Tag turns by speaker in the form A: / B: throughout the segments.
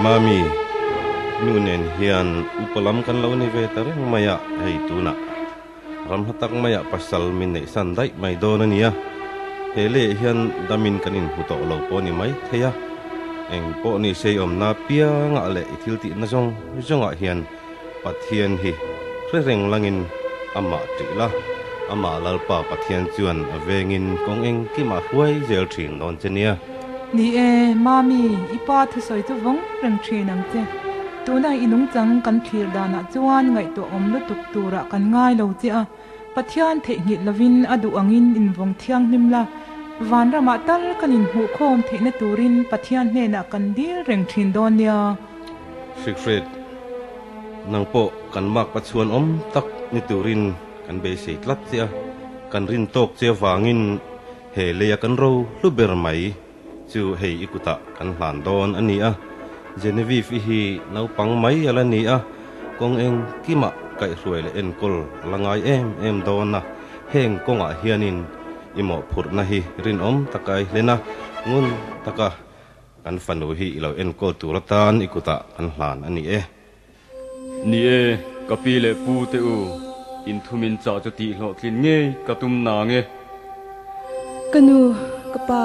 A: Mami, nu nen hian upa lam kan lo ni ve ta reng mai a, hei tunah ram hla tak maiah pasal min neihsan daih mai dawn a nia. He leh hian damin kan inhmu tawh lo pawh a ni mai thei a, eng pawh ni sei awmna piangah leh i thil tihna zawng zawngah hian Pathian hi hre reng langin amah ṭih la, amah Lalpa Pathian chuan a vengin kawng engkimah hruai zel ṭhin dawn che nia.
B: Ni e, Mami, i pa thusawi chu vawng reng ṭhin ang che. Tuna i nungchang kan thlir danah chuan ngaihtuah awm lutuk turah kan ngai lo che a, Pathian theihnghilh lovin a duh angin invawng thianghlim la, vanramah tal kan inhmuhkhawm theihna turin Pathian hnenah kan dil reng ṭhin dawn nia.
A: Siegfried, nang pawh kan mak pachuan awm tak ni turin kan beisei tlat che a, kan rin tawk che avangin he leia kan ro hlu ber mai chu hei i kutah kan hlan dawn a ni a. Genevieve i hi naupang mai a la ni a, kawng engkimah kaihhruai leh enkawl a la ngai em em dawn a, heng kawngah hianin i mawhphurhna hi rinawm taka i hlen a, ngun taka Kan fanu hi i lo enkawl tur atan i kutah kan hlan a ni e.
C: Ni e, ka pi leh pu te u, in thu min chah chu tih hlawhtlin ngei ka tum nang e.
D: Ka nu, ka pa,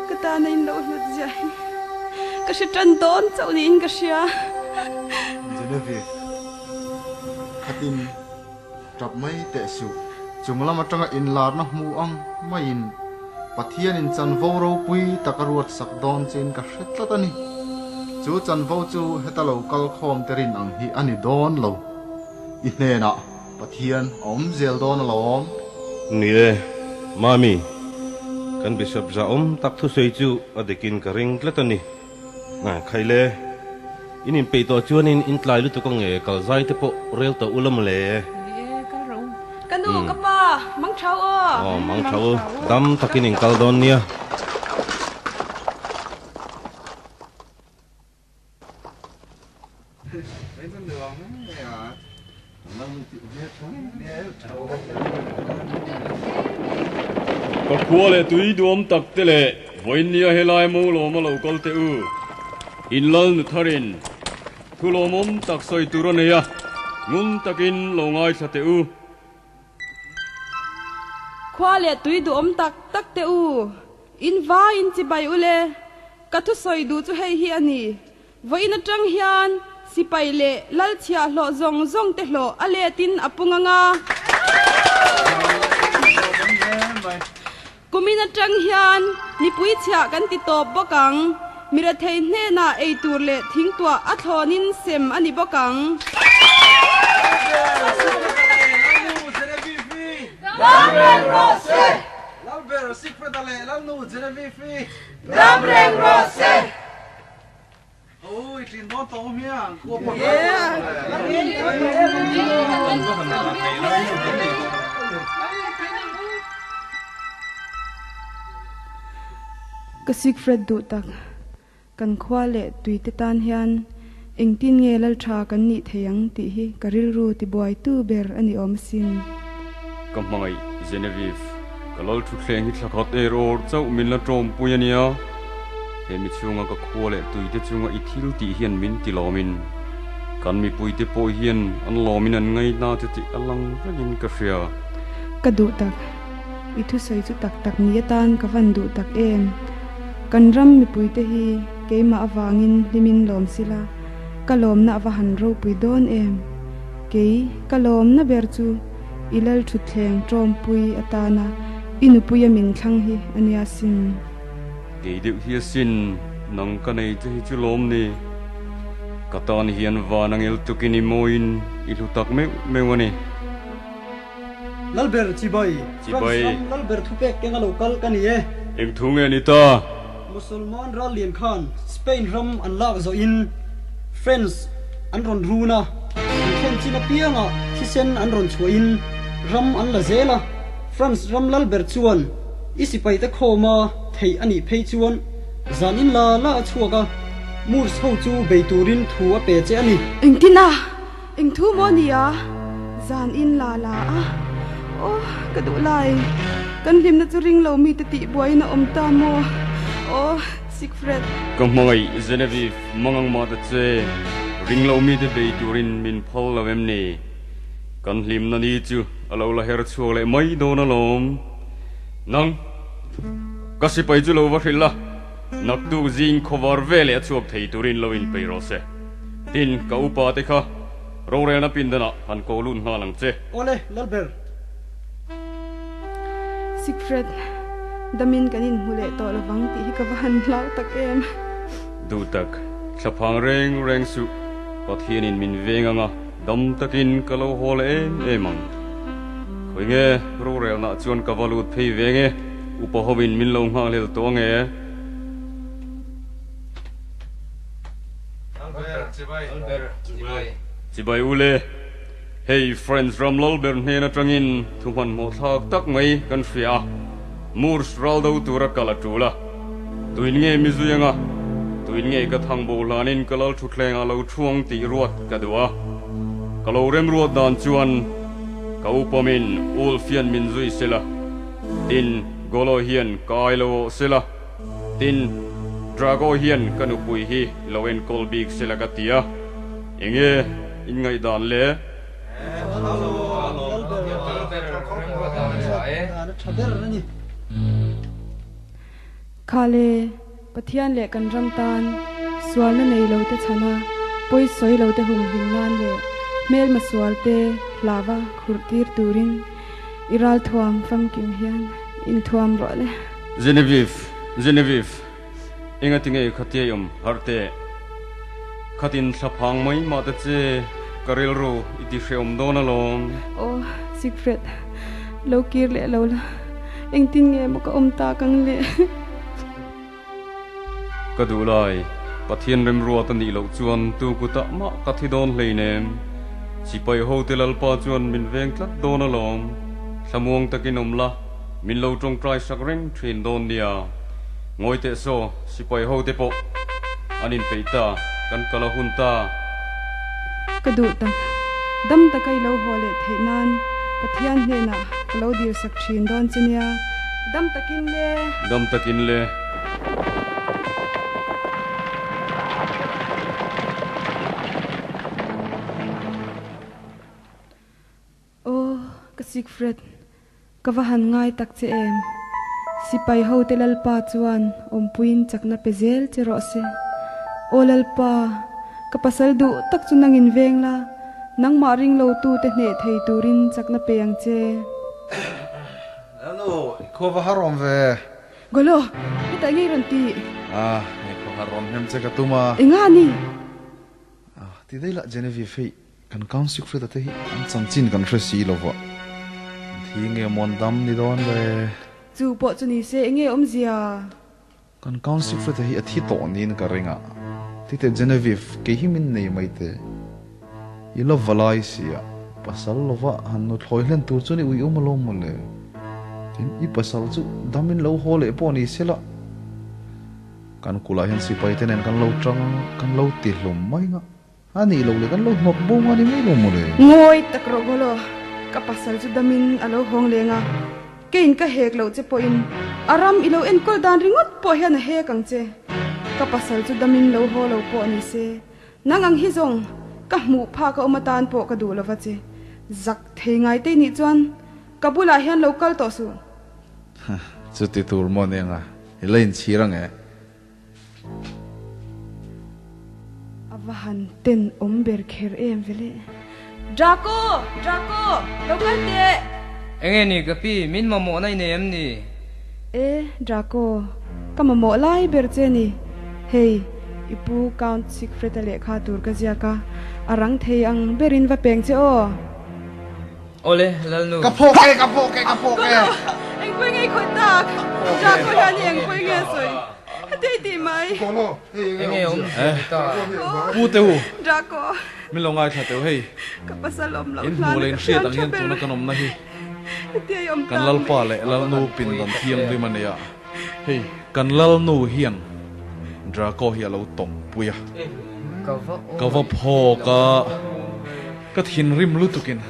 D: ka tana in lo hlut ziah hi ka hre tan dawn chauh niin ka hria.
E: Genevieve, khatin Tap mai teh suh. Chung lam atanga inlarna hmu ang maiin Pathianin chanvo ropui tak a ruat sak dawn chin ka hre tlat a ni. Chu chanvo chu heta lo kal khawm te rin ang hi a ni dawn lo. I hnenah Pathian a awm zel dawn alawm.
A: Ni e, Mami, kan Bishop zahawm tak thusawi chu a dikin ka ring tlat a ni. Khaile, in inpeih tawh chuanin in tlai lutuk ang e, kal zai te pawh rel tawh ula mawle.
B: Ni e, kal rawh u.
D: Ka nu, ka pa, mang thau aw.
A: Aw, mang thau u. Dam takin in kal dawn nia.
C: Ka khua leh tui duam tak te leh vawiinnia helai mo lawm a lo kal teh u. In lal nu tharin thu lawmawm tak sawi tur a nei a, ngun takin lo ngaithla teh u.
D: Khua leh tui duhawm tak tak teh u, in vaiin chibai u le, ka thusawi duh chu hei hi a ni. Vawiin atang hian sipai leh lalchhiah hlawh zawng zawng te hlawh a letin a pung ang a. Kumin atang hian mipui chhiah kan ti tawp bawk ang. Mirethei hnenah ei tur leh thingtuah a thlawnin sem a ni bawk ang. Ka Siegfried duh tak, kan khua leh tuite tan hian engtin nge lal tha kan nih thei ang tih hi ka rilru tibuaitu ber a ni awm asin.
C: Ka hmangaih Genevieve, ka lal thutthleng hi thla khat er awr chauh min la tawmpui a nia. He mi chhunga ka khua leh tuite chunga i thil tih hian min ti lawmin, kan mipuite pawh hian an lawmin an ngaihna che tih a lang vekin ka hria.
D: Ka duh tak, i thusawi chu tak tak ni atan ka van duh tak em? Kan ram mipuite hi keimah avangin hlimin lawm sila, ka lawmna a va han ropui dawn em? Kei, ka lawmna ber chu i lal thutthleng tawmpui atana i nupuia min thlang hi a nia sin.
C: Kei deuh hi asin, nang ka nei che hi chu lawm ni. Ka tan hian van a ngel tukin i mawiin i hlu tak meuh meuh a ni.
F: Lalber Chibai, France ram Lalber thupek keng a lo kal ka ni e.
C: Eng thu nge ni ta?
F: Musulman ral lian khan Spain ram an lak zawhin France an rawn run a, an thlen chin apiangah thisen an rawn chhuahin ram an la zel a. France ram Lalber chuan I sipai te khawma theih a nih phei chuan zan in la la a chhuak a, Moors ho chu bei turin thu a pe che a ni.
D: Engtin a? Eng thu maw ni a? Zan in la la a. Aw, ka duh lai. Kan hlimna chu ring lo mite tih buaiin a awm ta maw? Aw, Siegfried.
C: Ka hmangaih Genevieve mangang mah ta che, ring lo mite bei turin min phal lo em ni? Kan hlimna ni chu a lo la her chhuak leh mai dawn alawm. Nang, ka sipai chu lo va hrilh la, naktuk zing khawvar veleh a chhuak thei turin lo inpeih rawh se. Tin, ka upa te kha rorelna pindanah han ko lut nghal ang che.
F: Awle, Lalber.
D: Siegfried, damin kan inhmu leh tawh lovang tih hi ka va han hlau tak em.
C: Duh tak, thlaphang reng reng suh, Pathianin min veng anga dam takin ka lo haw leh em em ang. Khawi nge, rorelnah chuan ka va lut phei ve nge, upa hovin min lo nghakhlel tawh ange. Chibai u le. Hei French ram lalber hnen atangin thu hmanhmawh thlak tak mai kan hria a, Moors ral do tura kal a tul a. Tuin nge mi zui anga, tuin nge ka thang bo hlanin ka lal thutthleng ah lo thuang tih ruat ka duh a. Ka lo remruat dan chuan ka upamin Ulf hian min zui sela, tin Golo hian ka ai lo awh sela, tin Drago hian ka nupui hi lo enkawl bik sela ka ti a. Enge in ngaihdan le?
D: Kha le, Pathian leh kan ram tan sualna nei lo te chhana pawi sawi lo te humhim nan leh hmelma sual te hlava khurh tir turin i ralthuam famkim hian inthuam rawh le.
C: Genevieve, Genevieve. Engatinge khatia i awm harh teh? Khatin thlaphang mai mah ta che, ka rilru i ti hrehawm dawn alawm.
D: Aw, Siegfried, lo kir leh lo la, engtin nge maw ka awm tak ang le?
C: Ka duh lai, Pathian remruat a nih loh chuan tu kutah mah ka thi dawn hleinem. Sipai hote Lalpa chuan min veng tlat dawn alawm. Thlamuang takin awm la, min lo tawngtai sak reng thin dawn nia. Ngawi teh saw, sipai ho te pawh an inpeih ta, kan kal a hun ta.
D: Ka duh tak, dam taka i lo haw leh theih nan Pathian hnenah ka lo dil sak thin dawn che nia, dam takin le.
C: Dam takin le.
D: Aw, ka Siegfried, ka va han ngai tak che em? Sipai hote Lalpa chuan awmpuiin chakna pe zel che rawh se. Aw Lalpa, ka pasal duh tak chu nangin veng la, nangmah ring lo tute hneh thei turin chakna pe ang che.
E: Lanu, i khua va har awm ve.
D: Golo, hetah ngei rawn ti.
E: Ah, i khua har rawn hnem che ka tum a.
D: Enga ni?
E: Ti daih lah Genevieve hei kan Count Siegfried-a te hi an chanchin kan hre si lo va, an thi nge maw an dam ni dawn le?
D: Chu pawh chu ni se enge awmzia?
E: Kan Count Siegfried-a hi a thi tawh niin ka ring a, ti teh Genevieve kei hi min nei mai teh. I la va lai si a, pasal lova han nuthlawi hlen tur chuan i ui awm alawm maw le? Tin, i pasal chu damin lo haw leh pawh ni se la. Kan kulah hian sipai te nen kan lo tang a, kan lo ti hlawm mai nga, a nih loh leh kan lo hnawt bo nga ni mai lo maw le?
D: Ngawi tak rawh Golo, ka pasal chu damin a lo hawng leng a, keiin ka hek loh che pawhin a ram i lo enkawl dan ringawt pawh hian a hek ang che. Ka pasal chu damin lo haw lo pawh ni se, nang ang hi zawng ka hmuh phak a awm atan pawh ka duh lova che. Zak thei ngai te nih chuan ka bulah hian lo kal tawh suh.
E: Chuti tur maw nia nga? I la inchhir ang e.
D: A va han ten awm ber kher em ve le. Draco! Draco! Lo kal teh!
G: Enge ni ka pi, min mamawh na i nei em ni?
D: E, Draco, ka mamawh lai ber che ni. Hei, i pu Count Siegfried-a lehkha tur ka ziak a, a rang thei ang berin va peng che aw.
G: Awle, Lalnu.
E: Ka phawk e, ka phawk e, ka phawk e.
D: Engpui nge i khawih tak? Draco hian i engpui nge a sawi? Heti i tih mai.
G: Enge awm zia ni ta?
H: Pu te u.
D: Draco.
H: Min lo ngaithla teu hei.
D: Ka pasal awm loh
H: In
D: hlan
H: hmuh leh
D: a
H: in
D: ka
H: hriat
D: thiam
H: ang
D: tha
H: hian
D: ber.
H: tuna kan awmna hi
D: Heti i awm
H: kan
D: tak
H: Lalpa
D: mai.
H: leh Lalnu pindan thianghlim a nia. Hei kan Lalnu hian Draco hi a lo tawmpui a. Ka va phawk a. Ka thinrim lutukin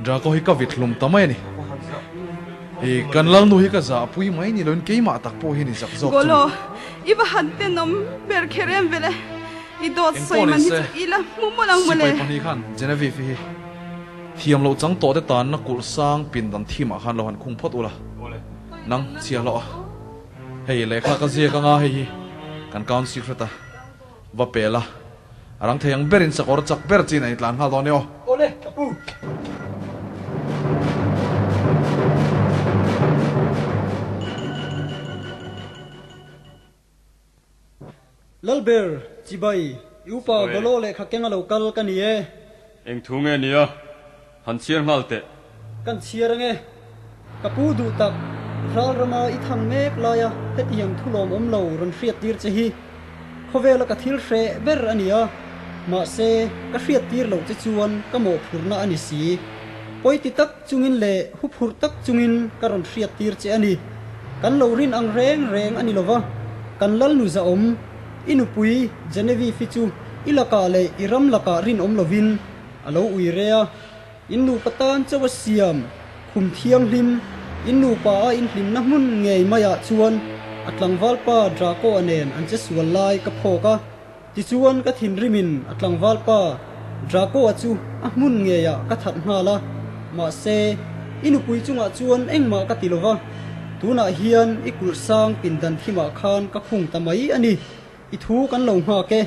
H: Draco hi ka vit hlum ta mai a ni. I kan lalnu hi ka zah pui mai ni loin keimah tak pawh hian i zak zawk chu ni.
D: Golo, i va han tenawm ber kher em vele. I dawt sawi man hi chu i la hmu mawlh ang mawle.
H: Sipai pahnih khan Genevieve hi thiam loh chang tawh te tanna kulh sang pindan thimah khan lo han khung phawt ula. Nang chhia hlawh a. Hei lehkha ka ziak anga hei hi kan count secret a va pel a. A rang thei ang berin sakawr chak ber chin a intlan nghal dawn e aw.
F: Awle, ka pu. Lalber, chibai, i upa Golo lehkha keng a lo kal ka ni e.
C: Eng thu nge nia? Han chhiar nghal teh.
F: Kan chhiar ange. Ka pu duh tak, ral rama i thang mek laia hetiang thu lawmawm lo rawn hriat tir che hi khawvela ka thil hreh ber a ni a, mahse ka hriat tir loh che chuan ka mawhphurhna a ni si. Pawiti tak chungin leh huphurh tak chungin ka rawn hriat tir che a ni. Kan lo rin ang reng reng a ni lova, kan Lalnu zahawm, i nupui Genevieve-i chu i lakah leh i ram lakah rinawm lovin A lo ui re a, in nupa tan chauh a siam, khum thianghlim, in nupa a inhlimna hmun ngei maiah chuan a tlangval pa Draco a nen an che sual lai ka phawk a, tichuan ka thinrimin a tlangval pa Draco a chu a hmun ngeiah ka that nghal a, mahse i nupui chungah chuan engmah ka ti lova, tunah hian i kulh sang pindan thimah khan ka khung ta mai a ni. I thu kan lo nghak e,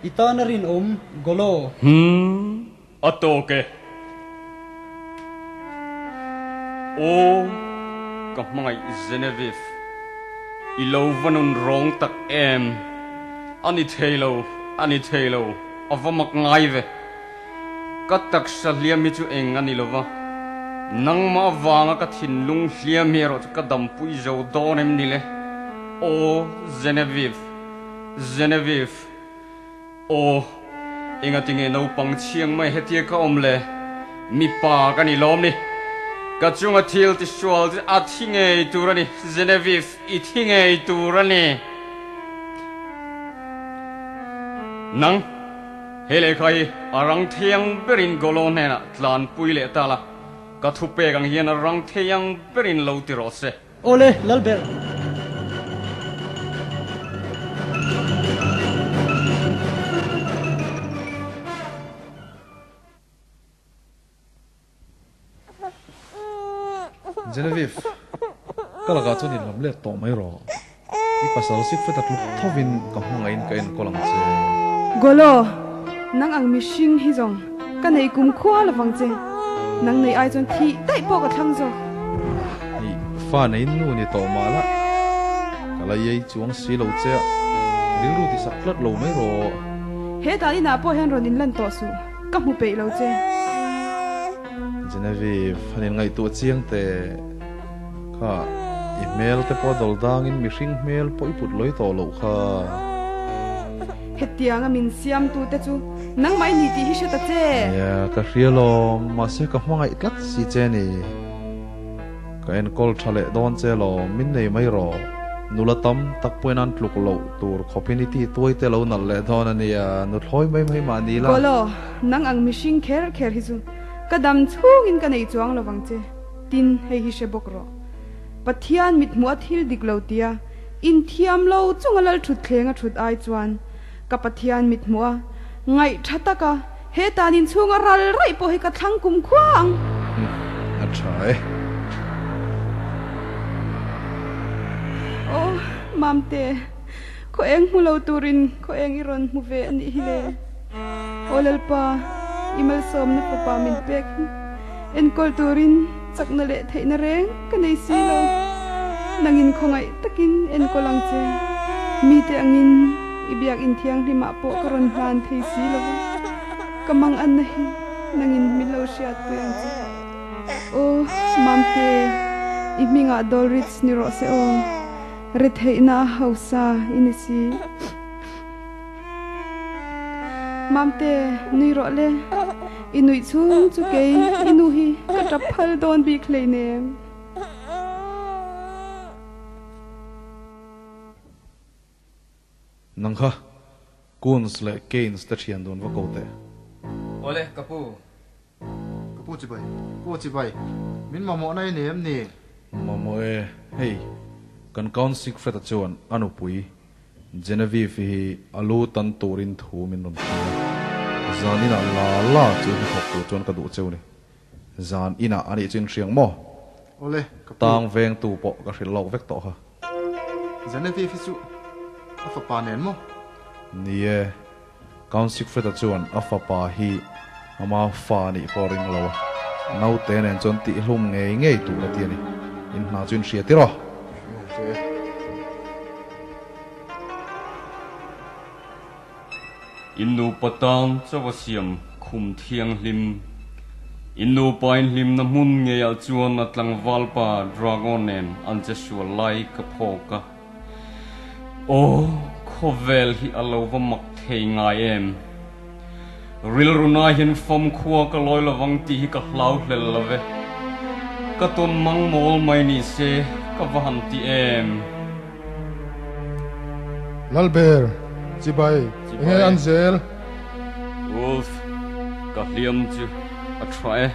F: i tan a rinawm Golo.
C: Hum, a tawk e. Aw, ka hmangaih Genevieve, i lo va nun rawng tak em? A ni thei lo, a ni thei lo, a va mak ngai ve. Ka taksa hliam hi chu eng a ni lo va, nangmah avanga ka thinlung hliam hi erawh chu ka dampui zo dawn em ni le? Aw, Genevieve, Genevieve, aw, engati nge naupang chhiang mai hetia ka awm le? Mipa ka ni lawm ni. Ka chunga thil tisual chu a thi ngei tur a ni, Genevieve, i thi ngei tur a ni. Nang, he lehkha hi a rang thei ang berin Golo hnenah tlanpui leh ta la, ka thupek ang hian a rang thei ang berin lo ti rawh se.
F: Awle, Lalber.
H: Genevieve, ka lakah chuan in lam let tawh mai rawh. I pasal Siegfried-a tluk thovin ka hmangaihin ka enkawl ang che.
D: Golo, nang ang mihring hi zawng ka nei kum khua lovang che. Nang nei ai chuan thih daih pawh ka thlang zawk.
H: I fa neiin nu ni tawh mah la, ka la iai chuang si lo che a, rilru ti sak tlat lo mai rawh.
D: He dan inah pawh hian rawn inlan tawh suh, ka hmu peih lo che.
H: Genevieve, han inngaihtuah chiang teh. Kha, i hmel te pawh dawlh dangin mihring hmel pawh i put lawi tawh loh kha.
D: Hetianga min siamtu te chu nangmah i ni tih hi hre ta che.
H: Nia, ka hria lawm, mahse ka hmangaih tlat si che ni. Ka enkawl tha leh dawn che lawm, min nei mai rawh. Nula tam tak pawhin an tluk loh tur khawpin i ti tuai te lo nalh leh dawn a nia, nuthlawi mai mai mah ni la.
D: Golo, nang ang mihring kher kher hi chu ka dam chhungin ka nei chuang lovang che. Tin, hei hi hre bawk rawh. Pathian mithmuh a thil dik lo tia inthiam lo chunga lal thut thleng a thut ai chuan ka Pathian mithmuh a ngaih tha taka he tan inchhunga ral raih pawh hi ka thlang kum khua ang.
H: A tha e.
D: Aw, Mamte, khaw eng hmu lo turin khaw eng i rawn hmu ve a nih hi le. Aw Lalpa, i malsawmna fapa min pek hi. Enkawl turin chakna leh theihna reng ka nei si lo. Nangin khawngaih takin enkawl ang che. Mite angin i biakinn thianghlimah pawh ka rawn hlan thei si lo va, ka manganna hi nangin min lo hriatpui ang che. Aw, Mamte, i hmingah Dolrich ni rawh se aw, retheihna a hausa i ni si. Mamte, nui rawh le. I nuih chhung chu kei i nu hi ka tap phal dawn bik hleinem.
H: Nang kha Coons leh Canes te thian dun va ko teh.
G: Awle, ka pu.
E: Ka pu chibai, pu chibai, min mamawhna i nei em ni?
H: Mamawh e, hei, kan Count Siegfried-a chuan a nupui Genevieve hi a lu tan turin thu min rawn hrilh a, zan inah la la chu hnathawk tur chuan ka duh cheu ni. Zan inah a nih chu in hriang maw?
E: Awle, ka pu.
H: Tang vengtu pawh ka hrilh lawk vek tawh kha.
E: Genevieve hi chu a fapa nen maw?
H: Ni e, Count Siegfried-a chuan a fapa hi ama fa a nih pawh a ring lo a, naute nen chuan tihhlum ngei ngei tur a ti a ni. In hna chu in hria tir aw?
E: Hria e.
C: In nupa tan chauh a siam khum thianghlim. In nupa inhlimna hmun ngeiah chuan a tlangval pa Drago nen an che sual lai ka phawk a. Aw, khawvel hi a lo va mak thei ngai em? Rilru na hian famkhua ka lawi lovang tih hi ka hlau hlel lo ve. Ka tawn mang mawl mai ni se ka va han ti em?
E: Lalber, chibai, enge an zel?
C: Wolf, ka hliam chu a tha e.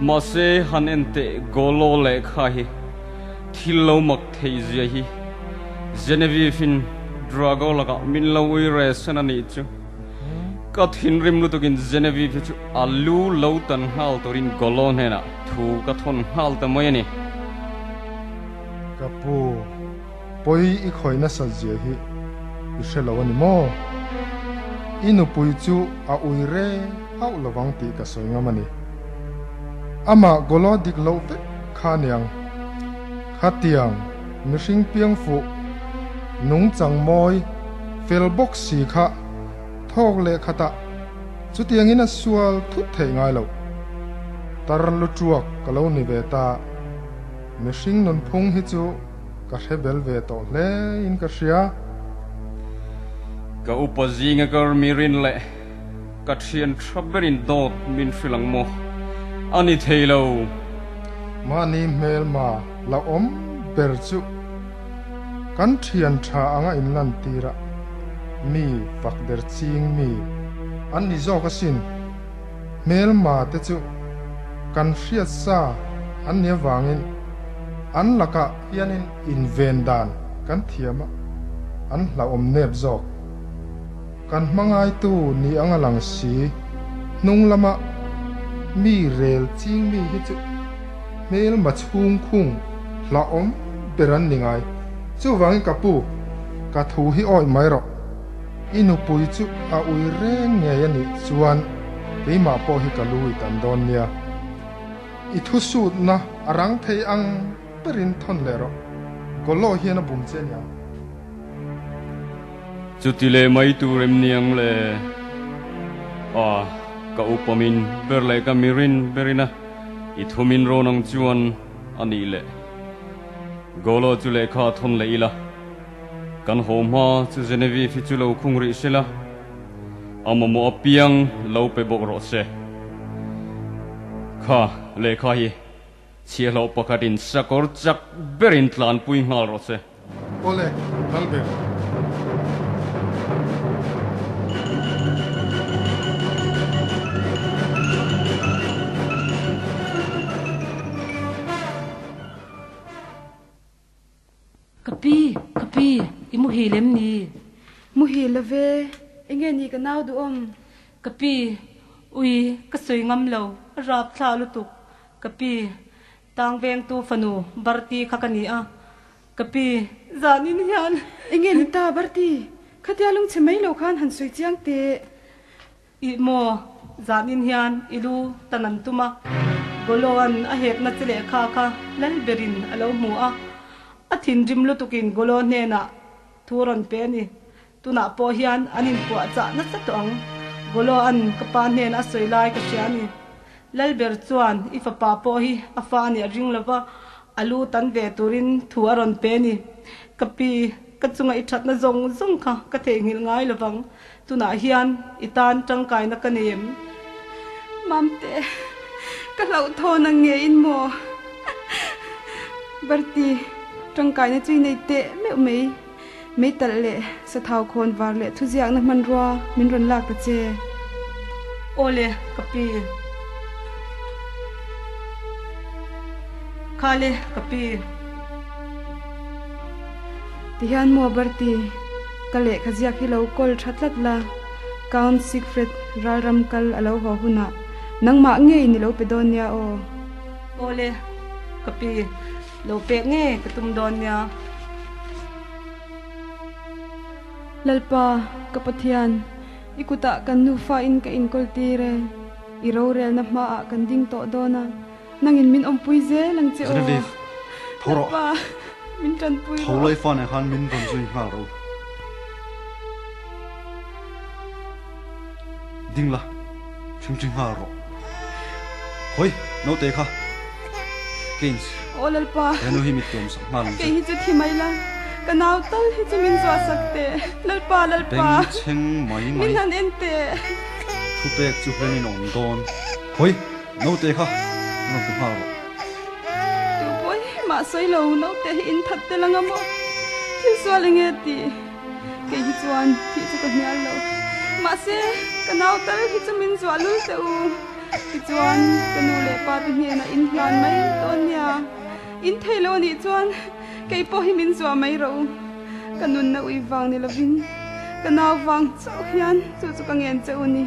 C: Mahse, han en teh Golo lehkha hi thil lo mak theih zia hi Genevieve-in Drago lakah min lo ui re sen a nih chu. Ka thinrim lutukin Genevieve hi chu a lu lo tan nghal turin Golo hnenah thu ka thawn nghal ta mai a ni.
E: Ka pu, pawi i khawih nasat zia hi i hre lo a ni maw? I nupui chu a ui re hauh lovang tih ka sawi ngam a ni. Amah Golo dik loh vek kha aniang. Khatiang mihring piang fuh, nungchang mawi, fel bawk si kha thawk leh khatah chutiangin a sual thut theih ngai loh. Tar lu tuak ka lo ni ve ta. Mihring nunphung hi chu ka hre bel ve tawh hle in ka hria.
C: Ka upa zinga ka mirin leh ka thian tha berin dawt min hrilh ang maw? A ni thei lo.
E: Mahni hmelma la awm ber chu kan thian tha anga inlantir a, mi fak der ching mi an ni zawk asin. Hmelma te chu kan hriat sa an nih avangin an lakah hianin inven dan kan thiam a, an hlauhawm nep zawk. Kan hmangaitu ni anga lang si, hnung lama mi rel ching mi hi chu hmelma chhung khung hlauhawm ber an ni ngai. Chuvangin ka pu, ka thu hi awih mai rawh. I nupui chu a ui reng ngei a nih chuan keimah pawh hi ka lu i tan dawn nia. I thusutna a rang thei ang berin thawn leh rawh. Golo hian a bum che nia.
C: Chuti leh mai tur em ni ang le? A, ka upamin ber leh ka mirin berin a, i thumin rawn ang chuan a nih leh. Golo chu lehkha thawn leh ila. Kan haw hma chu Genevieve hi chu lo khung rih se la, a mamawh apiang lo pe bawk rawh se. Kha lehkha hi chhiahhlawh pakhatin sakawr chak berin tlanpui nghal rawh se.
E: Awle, lal ber.
I: Ka pi, ka pi, i muhil em ni?
D: Muhil lo ve, enge ni ka nau duhawm?
I: Ka pi, ui, ka sawi ngam lo, a rap thla lutuk. Ka pi, tang vengtu fanu Barti kha ka ni a. Ka pi, zanin hian.
D: Enge ni ta Barti, khatia lungchhe mai lo khan han sawi chiang teh.
I: Ih maw, zanin hian i lu tan an tum a, Goloan a hekna che lehkha kha lal berin a lo hmu a, a thinrim lutukin Golo hnenah thu rawn pe a ni. Tunah pawh hian an inpuahchah nasa tawh ang, Goloan ka pa hnena a sawi lai ka hria a ni. Lal ber chuan i fapa pawh hi a fa a nih a ring lova, a lu tan ve turin thu a rawn pe a ni. Ka pi, ka chunga i thatna zawng zawng kha ka theihnghilh ngai lovang. Tunah hian i tan tangkaina ka nei em?
D: Mamte, ka hlauhthawn ang nge in maw? Barti, tangkaina chu i nei teh meuh mai. Meitalh leh sathau khawn var leh thuziakna hmanrua min rawn lak ta che.
I: Awle, ka pi. Khale, ka pi.
D: Tihian maw Bertie, ka lehkha ziak hi lo kawl tha tlat la, Count Siegfried ralram kal a lo haw hunah nangmah ngeiin i lo pe dawn nia aw.
I: Awle, ka pi, lo pek nge ka tum dawn nia.
D: Lalpa, ka Pathian, i kutah kan nufa in ka inkawl tir e. I rorelna hmaah kan ding tawh dawn a, nangin min awmpui zel ang che aw.
E: Genevieve, tho rawh.
D: Lalpa, min tanpui
E: Tho
D: rawh.
E: lai fa nen khan min rawn zui nghal ro. Ding la, ṭhingṭhi nghal rawh. Hawi, naute kha. Keynes,
D: Aw Lalpa.
E: He nu hi mit tuam sak nghal ang che.
D: Kei hi chu thi mai la, ka nau tal hi chu min zuah sak teh. Lalpa, Lalpa.
E: Beng chheng mai mai.
D: Min han en teh.
E: Thupek chu hlenin a awm dawn. Hawi, naute kha rawn ti nghal rawh.
D: Tu pawh hi mah sawi lo, naute hi in that tel anga maw? Thil sual enge tih? Kei hi chuan thih chu ka hnial lo. Mahse, ka nau tal hi chu min zuah lul teh u. Tichuan, ka nu leh pa te hnenah in hlan mai dawn nia. In thei lo anih chuan kei pawh hi min zuah mai rawh u. Ka nunna ui vang ni lovin ka nau vang chauh hian chu chu ka ngen che u ni.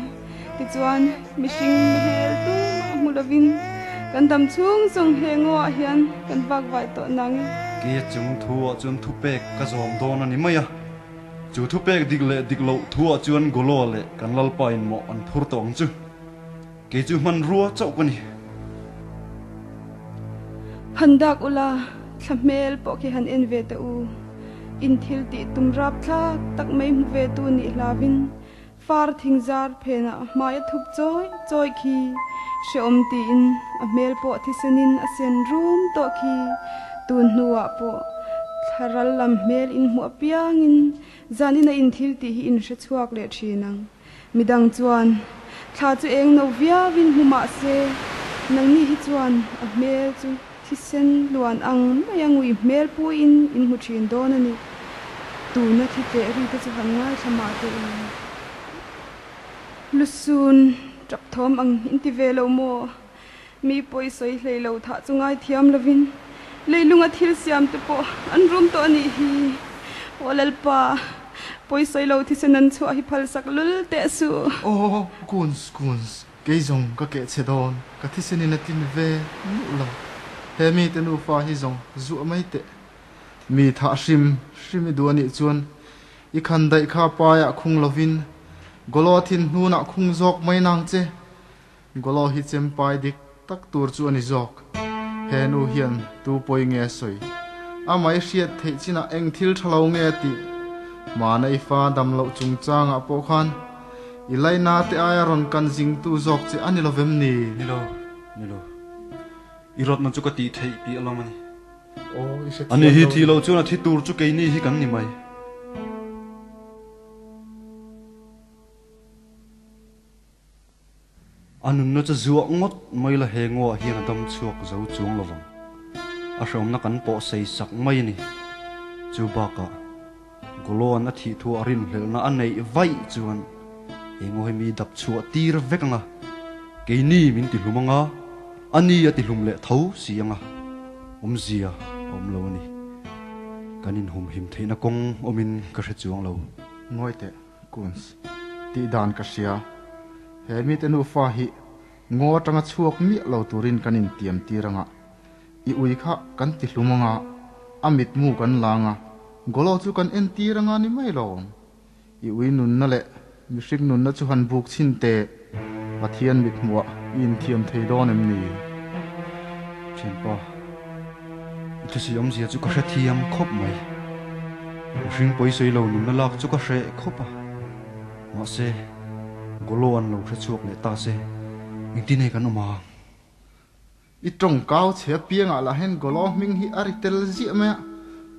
D: Tichuan, mihring mihel tumah hmu lovin kan dam chhung zawng he ngaw ah hian kan vak vai tawh nang e.
E: Ke chung thu ah chuan thupek ka zawm dawn a ni mai a. Chu thupek dik leh dik loh thu ah chuan Goloa leh kan Lalpa in mawh an phur tawh ang chu. Kei chu hmanrua chauh ka ni.
D: Han dak ula, thla hmel pawh khi han en ve teh u. In thil tih tum rap thlak tak mai hmu ve tu nih hlavin far thing zar phenah hmai a thup chawi chawi khi hrehawm tiin a hmel pawh thisenin a sen rum tawh khi tun hnuah pawh thla ral lam hmel in hmuh apiangin zanin a in thil tih hi in hre chhuak leh thin ang. Midang chuan thla chu eng no viauin hmu mah se, nangni hi chuan a hmel chu thisen luan ang mai a ngui hmel puiin in hmu thin dawn a ni. Tuna thi tleh ri te chu han ngaithla mah teh u. Lusun, tap thawm ang in ti ve lo maw? Mi pawi sawi hlei lo thah chu ngaithiam lovin leilunga thil siam te pawh an rum tawh a nih hi. Aw Lalpa, pawi sawi lo thisen an chhuah hi phalsak lul teh suh.
E: Aw Guns Guns, kei zawng ka keh chhe dawn, ka thisen in a tlin ve nuh lo. He mi te nufa hi zawng zuah mai teh. Mi thah hrim hrim i duh a nih chuan i khan daih kha paiah khung lovin Golo thin hnunah khung zawk mai nang che. Golo hi chempai dik tak tur chu a ni zawk. He nu hian tu pawi nge a sawi? Amah i hriat theih chinah eng thil tha lo nge a tih? Mahna i fa dam loh chungchangah pawh khan i laina te aia rawn kan zingtu zawk che a ni lo vem ni? Ni lo, ni lo. I rawtna chu ka tih theih piah lam a ni. Aw, i hrethiam lo. Ani hi thi lo chuan a thi tur chu keini hi kan ni mai. A nunna chu zuah ngawt mai la he ngaw ah hian a dam chhuak zo chuang lo vang. A hreawmna kan pawh sei sak mai a ni. Chu bakah Goloan a thih thu a rinhlelhna a neih vaih chuan he ngaw hi mi dap chhuah tir vek ang a, keini min ti hlum ang a, a ni a ti hlum leh tho si ang a, awmzia a awm lo a ni. Kan inhumhim theihna kawng awmin ka hre chuang lo. Ngawi teh. Kunz, tih dan ka hria. He mite nufa hi ngaw atanga chhuak miah lo turin kan intiam tir anga, i ui kha kan ti hlum anga, a mitmu kan lang a, Golo chu kan en tir anga ni mai lo. I ui nunna leh mihring nunna chu han buk chhin teh, Pathian mithmuah i inthiam thei dawn em ni? Thianpa, i thusawi awmzia chu ka hrethiam khawp mai. Mihring pawisawi lo nunna lak chu ka hreh khawp a. Mahse, Golo an lo hre chhuak leh ta se, engtin nge kan awm ang? I tawngkau chhe apiangah lah hian Golo hming hi a ri tel ziah mai a,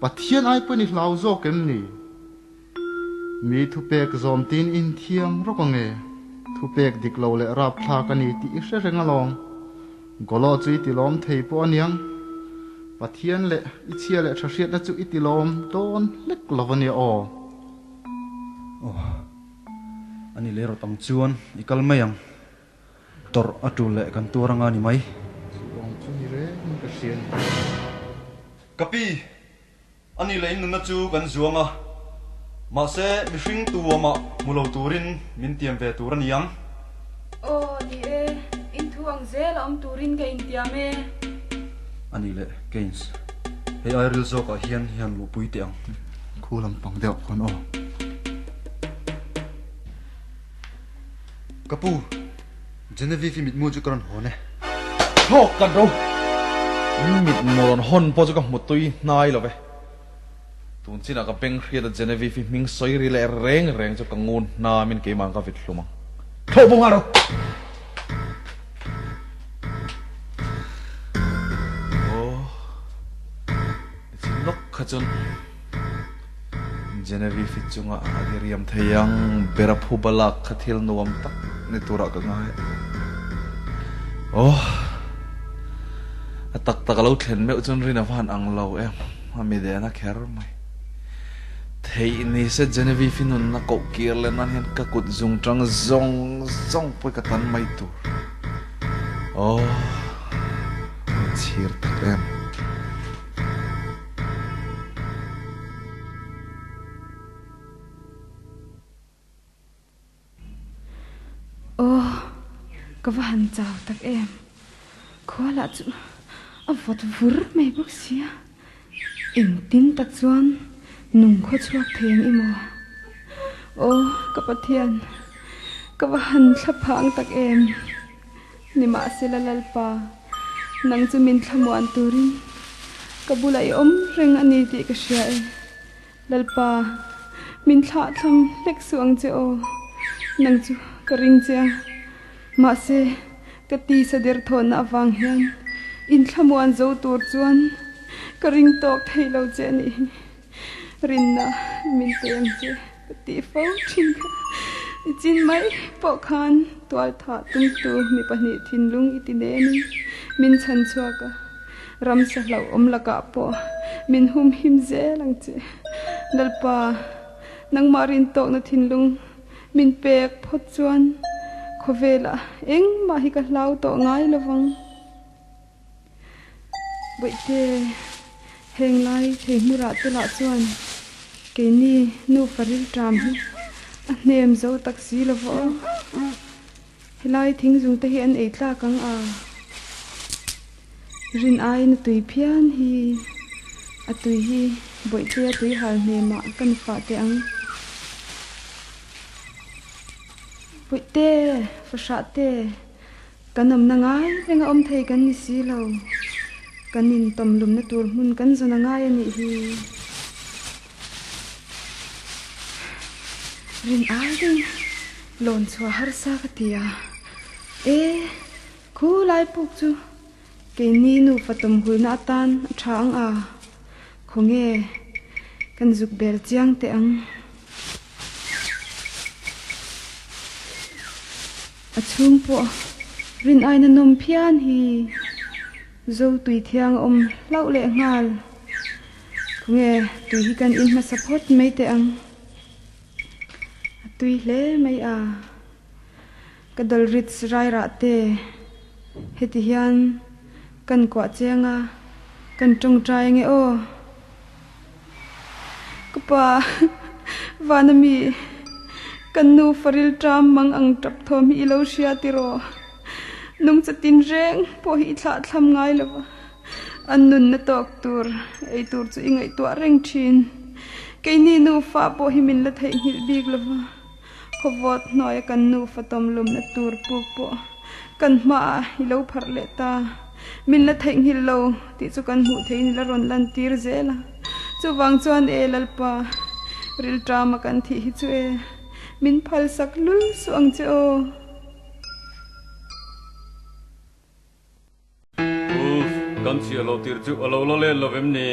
E: Pathian ai pawhin i hlau zawk em ni? Mi thupek zawm tiin i inthiam rawk ang e. Thupek dik lo leh rapthlak a ni tih i hre reng alawm. Golo chu i tilawm thei pawh a niang. Pathian leh i chhia leh tha hriatna chu i tilawm dawn hlek lo a nia aw. Aw, a ni leh rawt ang chuan i kal mai ang. Tawrh a tul leh kan tuar anga ni mai. Chu awm chu ni reng in ka hria ni.
C: Ka pi, ani leh in nunna chu kan zuang a, mahse mihring tu awmah hmu lo turin min tiam ve tur a ni ang.
D: Aw, ni e, in thu ang zel a awm turin ka intiam e.
C: Ani leh Keynes, hei ai ril zawkah hian hian luhpui teh ang.
E: Khu lampang deuh khawn aw.
C: Ka pu, Genevieve i mitmu chu ka rawn hawn e.
H: Thlawk ka ro! In mitmu rawn hawn pawh chu ka hmu tui hnai lo ve. Tun chinah ka beng hriat a Genevieve i hming sawi ri leh reng reng chu ka ngun hnamin keimah ka vit hlum ang. Thlawh bawng a ro! Aw, nichin lawk kha chuan. Genevieve chunga a diriam thei ang ber a phu balak kha thil nuam tak ni turah ka ngai a. Aw, a tak tak a lo thlen meuh chuan rin a van ang lo em, a mi dehna kher mai. Theih ni se Genevieve nunna koh kir leh nan hian ka kut zung tang zawng zawng pawh ka tan mai tur. Aw, a chhir tak em.
D: Aw, ka va han chau tak em. Khua lah chu a vawt vur mai bawk sia. Engtin tak chuan nung khaw chhuak thei ang i maw? Aw, ka Pathian, ka va han thla phang tak em. Nimahsela Lalpa, nang chu min thlamuan turin ka bulah i awm reng a ni tih ka hria e. Lalpa, min thlah thlam hlek suh ang che aw, nang chu ka ring che a. Mahse, ka tisa derthawnna avang hian in thlamuan zo tur chuan ka ring tawk thei lo che a nih hi. Rinna min pe ang che ka tih fo thin kha. I chin mai pawh khan tual thah tumtu mi pahnih thinlung i ti nemin min chhan chhuak a, ramsa hlauhawm lakah pawh min hum him zel ang che. Lalpa, nangmah rin tawkna thinlung min pek phawt chuan khawvelah engmah hi ka hlau tawh ngai lovang. Bawihte, heng lai thei hmurah te lah chuan keini nufa rilṭam hi a hnem zo tak si lo va aw. Helai thingzung te hi an ei tlak ang a, rin aiin a tui phian hi a tui hi Bawihtea tui hal hnemah kan fah teh ang. Bawihte, fahrah te. Kan awmna ngai renga awm thei kan ni si lo. Kan intawm lumna tur hmun kan zawn a ngai a nih hi. Rin ai ding lawn chhuah harsa ka ti a. E, khu lai puk chu keini nufa tawm hulna atan a tha ang a. Khawnge kan zuk bel chiang teh ang. A chhung pawh rin aina nawm phian hi zo tui thiang a awm hlauh leh nghal. Khawnge tui hi kan in hmasa phawt mai teh ang. A tui hle mai a. Ka dawlrit rai rah te heti hian kan kuah cheng a, kan tawngtai ange aw. Ka pa, vana mi, kan nu faril ṭam mang ang ṭap thawm hi i lo hria tiraw? Nungcha tin reng pawh hi i thlah thlam ngai lo va, an nunna tawk tur ei tur chu i ngaihtuah reng ṭhin. Keini nufa pawh hi min la theihnghilh bik lo va, khawvawt hnuaia kan nufa tawmlumna tur puk pawh kan hmaah i lo pharh leh ta. Min la theihnghilh lo tih chu kan hmuh theihin i la rawn lantir zel a. Chuvang chuan e Lalpa, rilṭama kan thih hi chu e, min phalsak lul suh ang che aw.
C: Uff, kan chhiah loh tir chu a lo la len lo vem ni?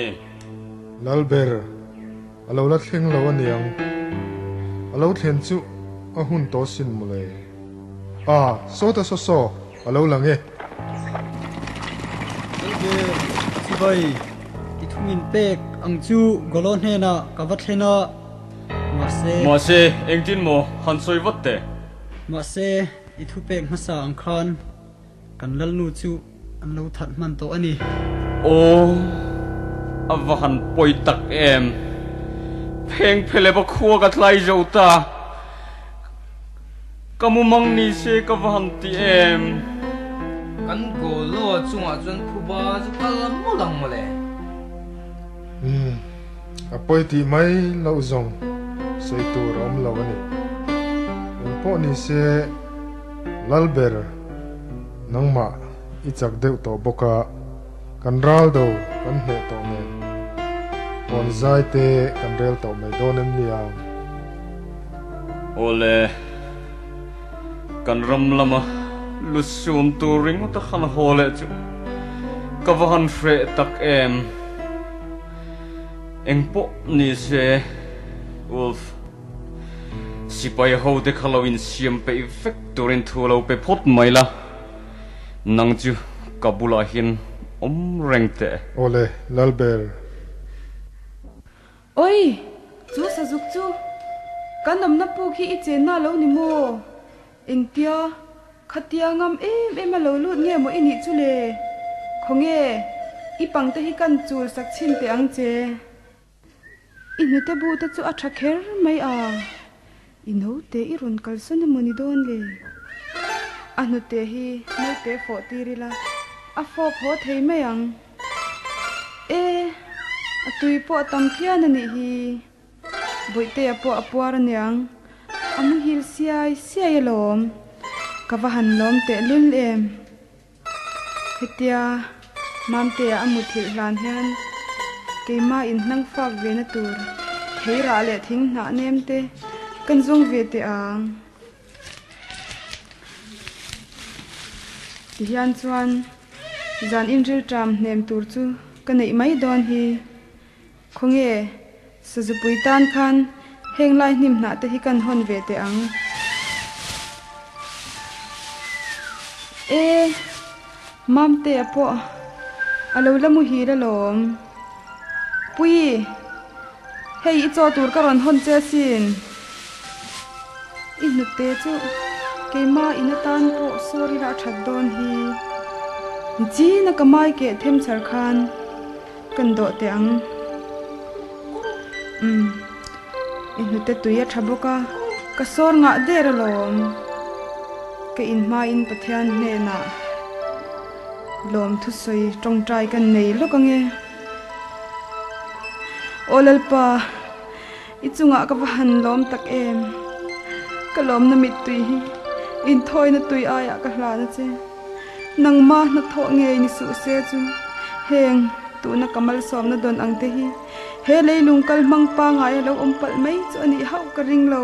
E: Lalber, a lo la thleng lo aniang. A lo thlen chu a hun tawh sin mawle. Ah, sawta saw saw, a lo lang e.
F: Lalber, chibai, i thu min pek ang chu Golo hnenah ka va thlen a, mahse.
C: Mahse, engtin maw han sawi vat teh?
F: Mahse, i thu pek hmasa ang khan. Kan Lalnu chu an lo that hman tawh a ni.
C: Aw. A va han pawi tak em! Pheng phelep a khua ka tlai zo ta. Ka mumang ni se ka va han ti em!
G: Kan Golo chungah chuan phuba chu kal mawlh ang mawle.
E: Umm, a pawi tih mai loh zawng sawi tur a awm lo a ni. Eng pawh ni se Lalber nangmah i chak deuh tawh bawk a. Kan ral do kan hneh tawh nen hawn zai te kan rel tawh mai dawn em nia?
C: Awle, kan ram lama lu sum tur ringawt a han haw leh chu ka va han hreh tak em. Engpawh ni se, Wolf, sipai ho te kha lo insiam peih vek turin thu lo pe phawt mai la. Nang chu ka bulah hian awm reng teh.
E: Awle, Lalber.
D: Oi! Chu sazuk chu kan awmna puk hi i chenna lo ni maw? Engtia khatia ngam em em a lo lut nge maw i nih chu le? Khawnge, i pangte hi kan chul sak chhin teh ang che. I hnute bu te chu a tha kher mai a, i naute i rawn kalsan emaw ni dawn le? A hnute hi naute fawh tir ila a fawp haw thei mai ang. E, a tui pawh a tam phian a nih hi. Bawihtea pawh a puar aniang, a muhil siai siai alawm. Ka va han lawm tehlul em. Hetia Mamtea a muthilh hlan hian keimah in hnang fak ve na tur thei rah leh thing hnah nem te kan zawng ve teh ang. Tihian chuan zan inril ṭam hnem tur chu ka neih mai dawn hi. Khawnge, Sazupui tan khan heng lai hnim hnah te hi kan hawn ve teh ang. E, Mamtea pawh a lo la muhil alawm. Pui, hei i chaw tur ka rawn hawn che asin. I hnute chu keimah in atan pawh sorry lah that dawn hi. Nichina ka mai keh them char khan. Kan dawh teh ang. Umm. I hnute tui a tha bawk a, ka sawr ngah der alawm. Ka inhmain Pathian hnenah lawm thusawi tawngtai kan nei lawk ange. Aw Lalpa, i chungah ka va han lawm tak em. Ka lawmna mittui hi inthawina tui aiah ka hlan a che. Nangma hnathawh ngei ni suh se chu heng tuna ka malsawmna dawn ang te hi he leilung kal hmang pangai a lo awm palh mai chu a nih hauh ka ring lo.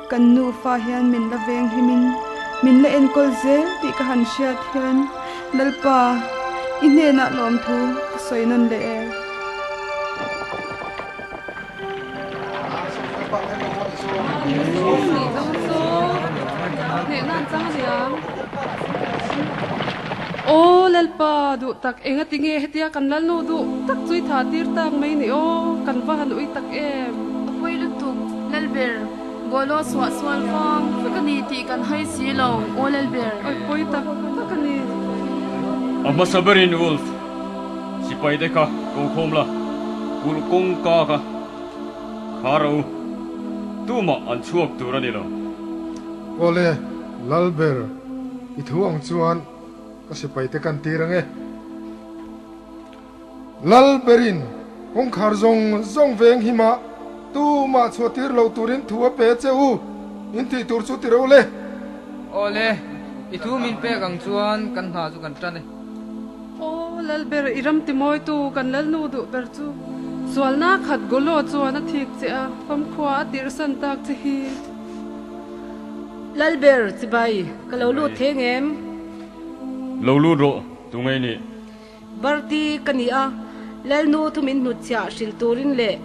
D: Kan nufa hian min la veng himin min la enkawl zel tih ka han hriat hian Lalpa i hnenah lawmthu ka sawi nawn leh e.
I: Aw Lalpa duh tak enga ti nge hetia kan Lalnu duh tak chu i tha tir tak mai ni aw kan va han ui tak em.
J: A pawi lutuk Lalber Golo suah sual vang vek a ni tih kan hai si lo aw Lalber.
I: Awi pawi tak tak a ni.
C: A hmasa berin Wolf Sipai te kha ko khawm la, kulh kawngka kha khar a u, tumah an chhuak tur a ni lo.
E: Awle, Lalber, i thu ang chuan ka sipai te kan tir ang e. Lalberin kawngkhar zawng zawng veng himah tumah chhuah tir lo turin thu a pe che u, in tih tur chu ti reuh le.
G: Awle, i thu min pek ang chuan kan hna chu kan tan e.
I: Aw Lalber, i ram timawitu kan Lalnu duh ber chu sualna khat Golo chuan a thik che a, famkhua a tirhsan tak che hi.
K: Lalber, chibai, ka lo lut thei ngem?
C: Lo lut rawh, tu ngei nih?
K: Barti ka ni a, Lalnu thu min hnutchhiah hrilh turin leh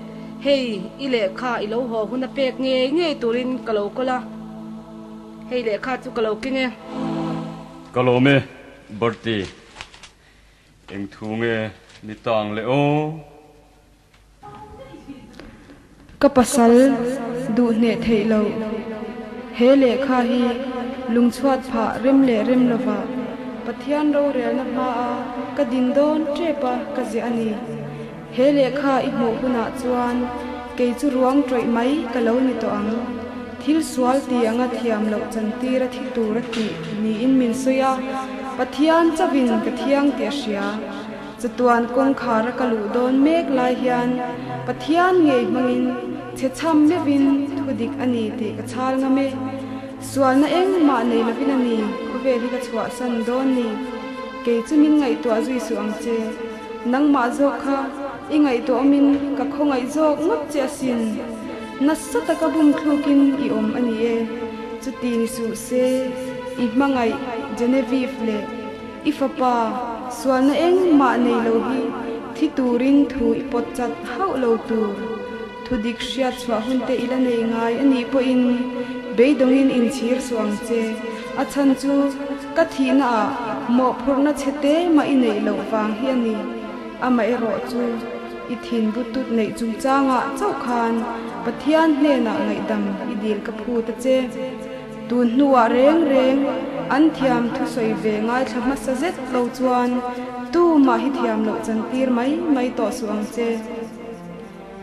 K: hei i lehkha i lo haw hun a pek ngei ngei turin ka lo kawl a, hei lehkha chu ka lo keng e.
C: Ka lawm e. Bertie, eng thu nge ni tang le aw?
D: Ka pasal duh hneh theih loh. He lehkha hi lungchhuat phah rem leh rem lova Pathian rorelna hmaa ka din dawn tep a ka ziah a ni. He lehkha i hmuh hunah chuan kei chu ruang tawih mai ka lo ni tawh ang. Thil sual ti anga thiam loh chantir a thi tur a tih niin min sawi a, Pathian chauhin ka thiang tih a hria. Chatuan kawngkhar a ka luh dawn mek lai hian Pathian ngei hmangin chhe chham meuhin thu dik a ni tih ka chhal ngam e. Sualna engmah nei lovin a ni, khawvel hi ka chhuahsan dawn ni. Kei chu min ngaihtuah zui suh ang che. Nangmah zawk kha i ngaihtuah awmin ka khawngaih zawk ngawt che asin. Nasa taka bum thlukin i awm a ni e. Chuti ni suh se, i hmangaih Genevieve leh i fapa sualna engmah nei lo hi thi turin thu i pawt chat hauh lo tur. Thudik hriat chhuah hun te i la nei ngai a nih pawhin beidawngin inchhir suh ang che. A chhan chu ka thihna ah mawhphurhna chhe te mah i neih loh vang hi a ni. Amaherawh chu i thin butut neih chungchangah chauh khan Pathian hnenah ngaihdam i dil ka phut a che. Tun hnuah reng reng an thiam thusawi ve ngaithla hmasa zet lo chuan tumah hi thiam loh chantir mai mai tawh suh ang che.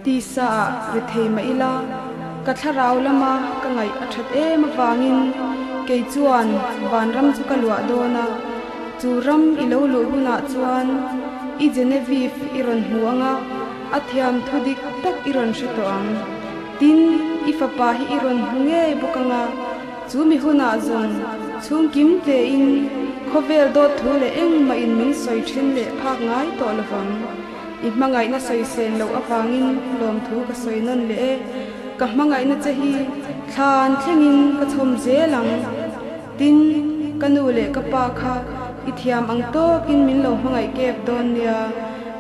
D: Tisa ah ri thei mah ila, ka thlarau lama ka ngaih a that em avangin kei chuan vanram chu ka luah dawn a, chu ram i lo luh hunah chuan i Genevieve i rawn hmu anga a thiam thu dik tak i rawn hre tawh ang. Tin, i fapa hi i rawn hmu ngei bawk anga chu mi hunah zawng chhungkim tein khawvel dawt thu leh engmah in min sawi then leh phak ngai tawh lovang. I hmangaihna sawisel loh avangin lawmthu ka sawi nawn leh e. Ka hmangaihna che hi thlan thlengin ka chhawm zel ang. Tin, ka nu leh ka pa kha i thiam ang tawkin min lo hmangaih kep dawn nia.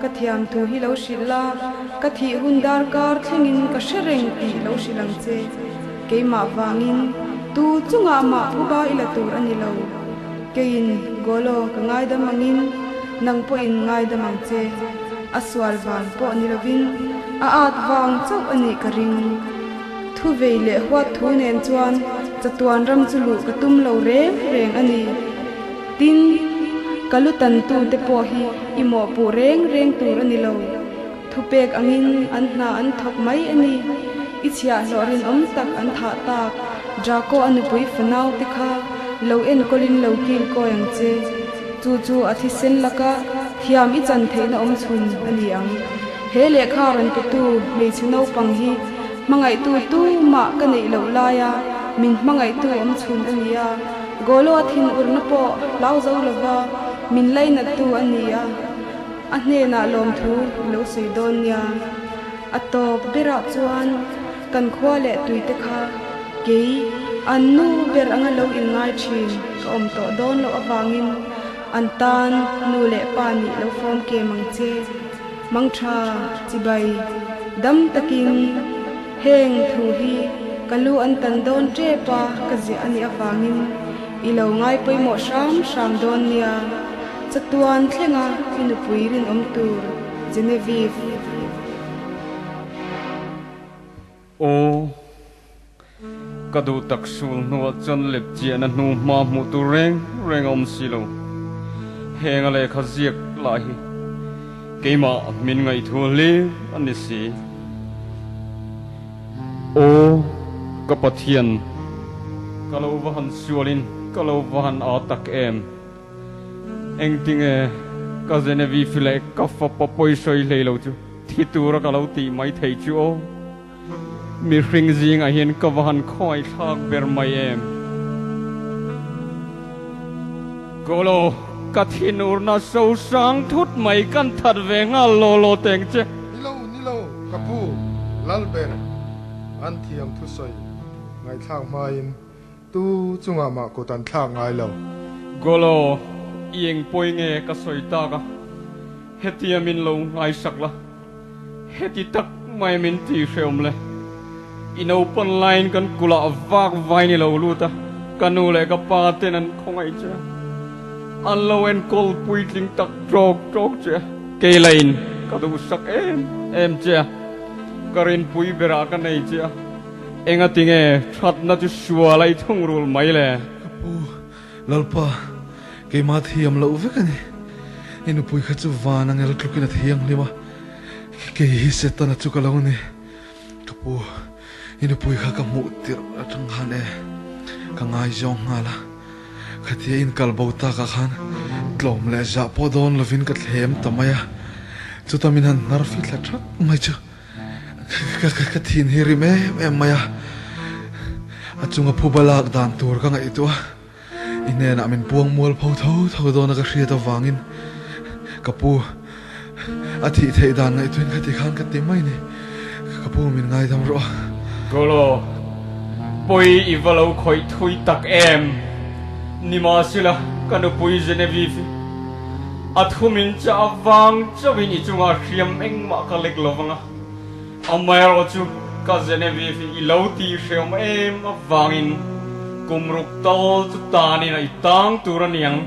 D: Ka thiam thu hi lo hrilh la, ka thih hun darkar thlengin ka hre reng tih lo hrilh ang che. Keimah vangin tu chungah mah phuba i la tur a ni lo. Keiin Golo ka ngaidam angin nang pawhin ngaidam ang che. A sual vang pawh ni lovin a at vang chauh a nih ka ring. Thu vei leh huat thu nen chuan chatuan ram chu luh ka tum lo reng reng a ni. Tin, ka lu tantu te pawh hi i mawhpuh reng reng tur a ni lo. Thupek angin an hna an thawk mai a ni. I chhiahhlawh rinawm tak an thah tak Draco a nupui fanau te kha lo enkawlin lo kil kawi ang che. Chu chu a thisen laka thiam i chan theihna awm chhun a ni ang. He lehkha rawn petu hmeichhe naupang hi hmangaihtu tumah ka neih loh laia min hmangaihtu awm chhun a ni a. Golo a thinurna pawh hlau zo lova min lainattu a ni a. A hnenah lawmthu i lo sawi dawn nia. A tawp berah chuan kan khua leh tuite kha kei an nu ber anga lo inngai thin ka awm tawh dawn loh avangin an tan nu leh pa nih lo fawm kem ang che. Mangtha, chibai, dam takin heng thu hi ka lu an tan dawn tep a ka ziah a nih avangin i lo ngai pawimawh hram hram dawn nia. Chatuan thlenga i nupui rinawm tur Genevieve.
C: Aw, ka duh tak sul hnuah chuan lep chiahna hnu hma hmuh tur reng reng a awm si lo. Heng a lehkha ziak lah hi keimah min ngaihthua hlir a ni si. Aw, ka Pathian, ka lo va han sualin ka lo va han aa tak em! Engtinge ka Genevieve leh ka fapa pawi sawi hlei lo chu thi tura ka lo tih mai thei chu aw. Mihring zingah hian ka va han khawngaih thlak ber mai em. Golo, ka thinurna so sang thut mai kan that ve nghal law law teng che.
E: Ni lo, ni lo, ka pu, Lalber, an thiam thusawi ngaihthlak hmain Tu chungah mah kut an thlak ngai lo.
C: Golo, i eng pawi nge ka sawi tak a, hetia min lo ngaisak la, heti tak mai min ti hrehawm le. I naupan laiin kan kulah vak vai ni lo lut a, ka nu leh ka pa ten an khawngaih che a, an lo enkawl puitling tak tawk tawk che a, kei lain ka duhsak em em che a, ka rinpui berah ka nei che a. Engatinge thatna chu sual a i thungrul mai le?
H: Ka pu, Lalpa, keimah thiam loh vek a ni. I nupui kha chu van angel tlukin a thianghlim a. Kei hi Setana chu ka lo ni. Ka pu, i nupui kha ka hmuh tirh atang khan e, ka ngaizawng nghal a. Khatia in kal bo takah khan tlawm leh zah pawh dawn lovin ka thlem ta mai a. Chuta min han hnar fi thla thak mai chu ka thin hi rim em em mai a. A chunga phuba lak dan tur ka ngaihtuah a. I hnenah min puang mual pho tho tho dawn a ka hriat avangin ka pu a thih theih dan ngaihtuahin khati khan ka ti mai ni. Ka pu min ngaidam rawh a.
C: Golo, pawi i va lo khawih thui tak em? Nimahsela ka nupui Genevieve a thu min chah avang chauhin i chungah hriam engmah ka lek lo vang a, Amaherawh chu ka Genevieve i lo tih hreawm em avangin kum ruk tal chu tanin a i tang tur a niang.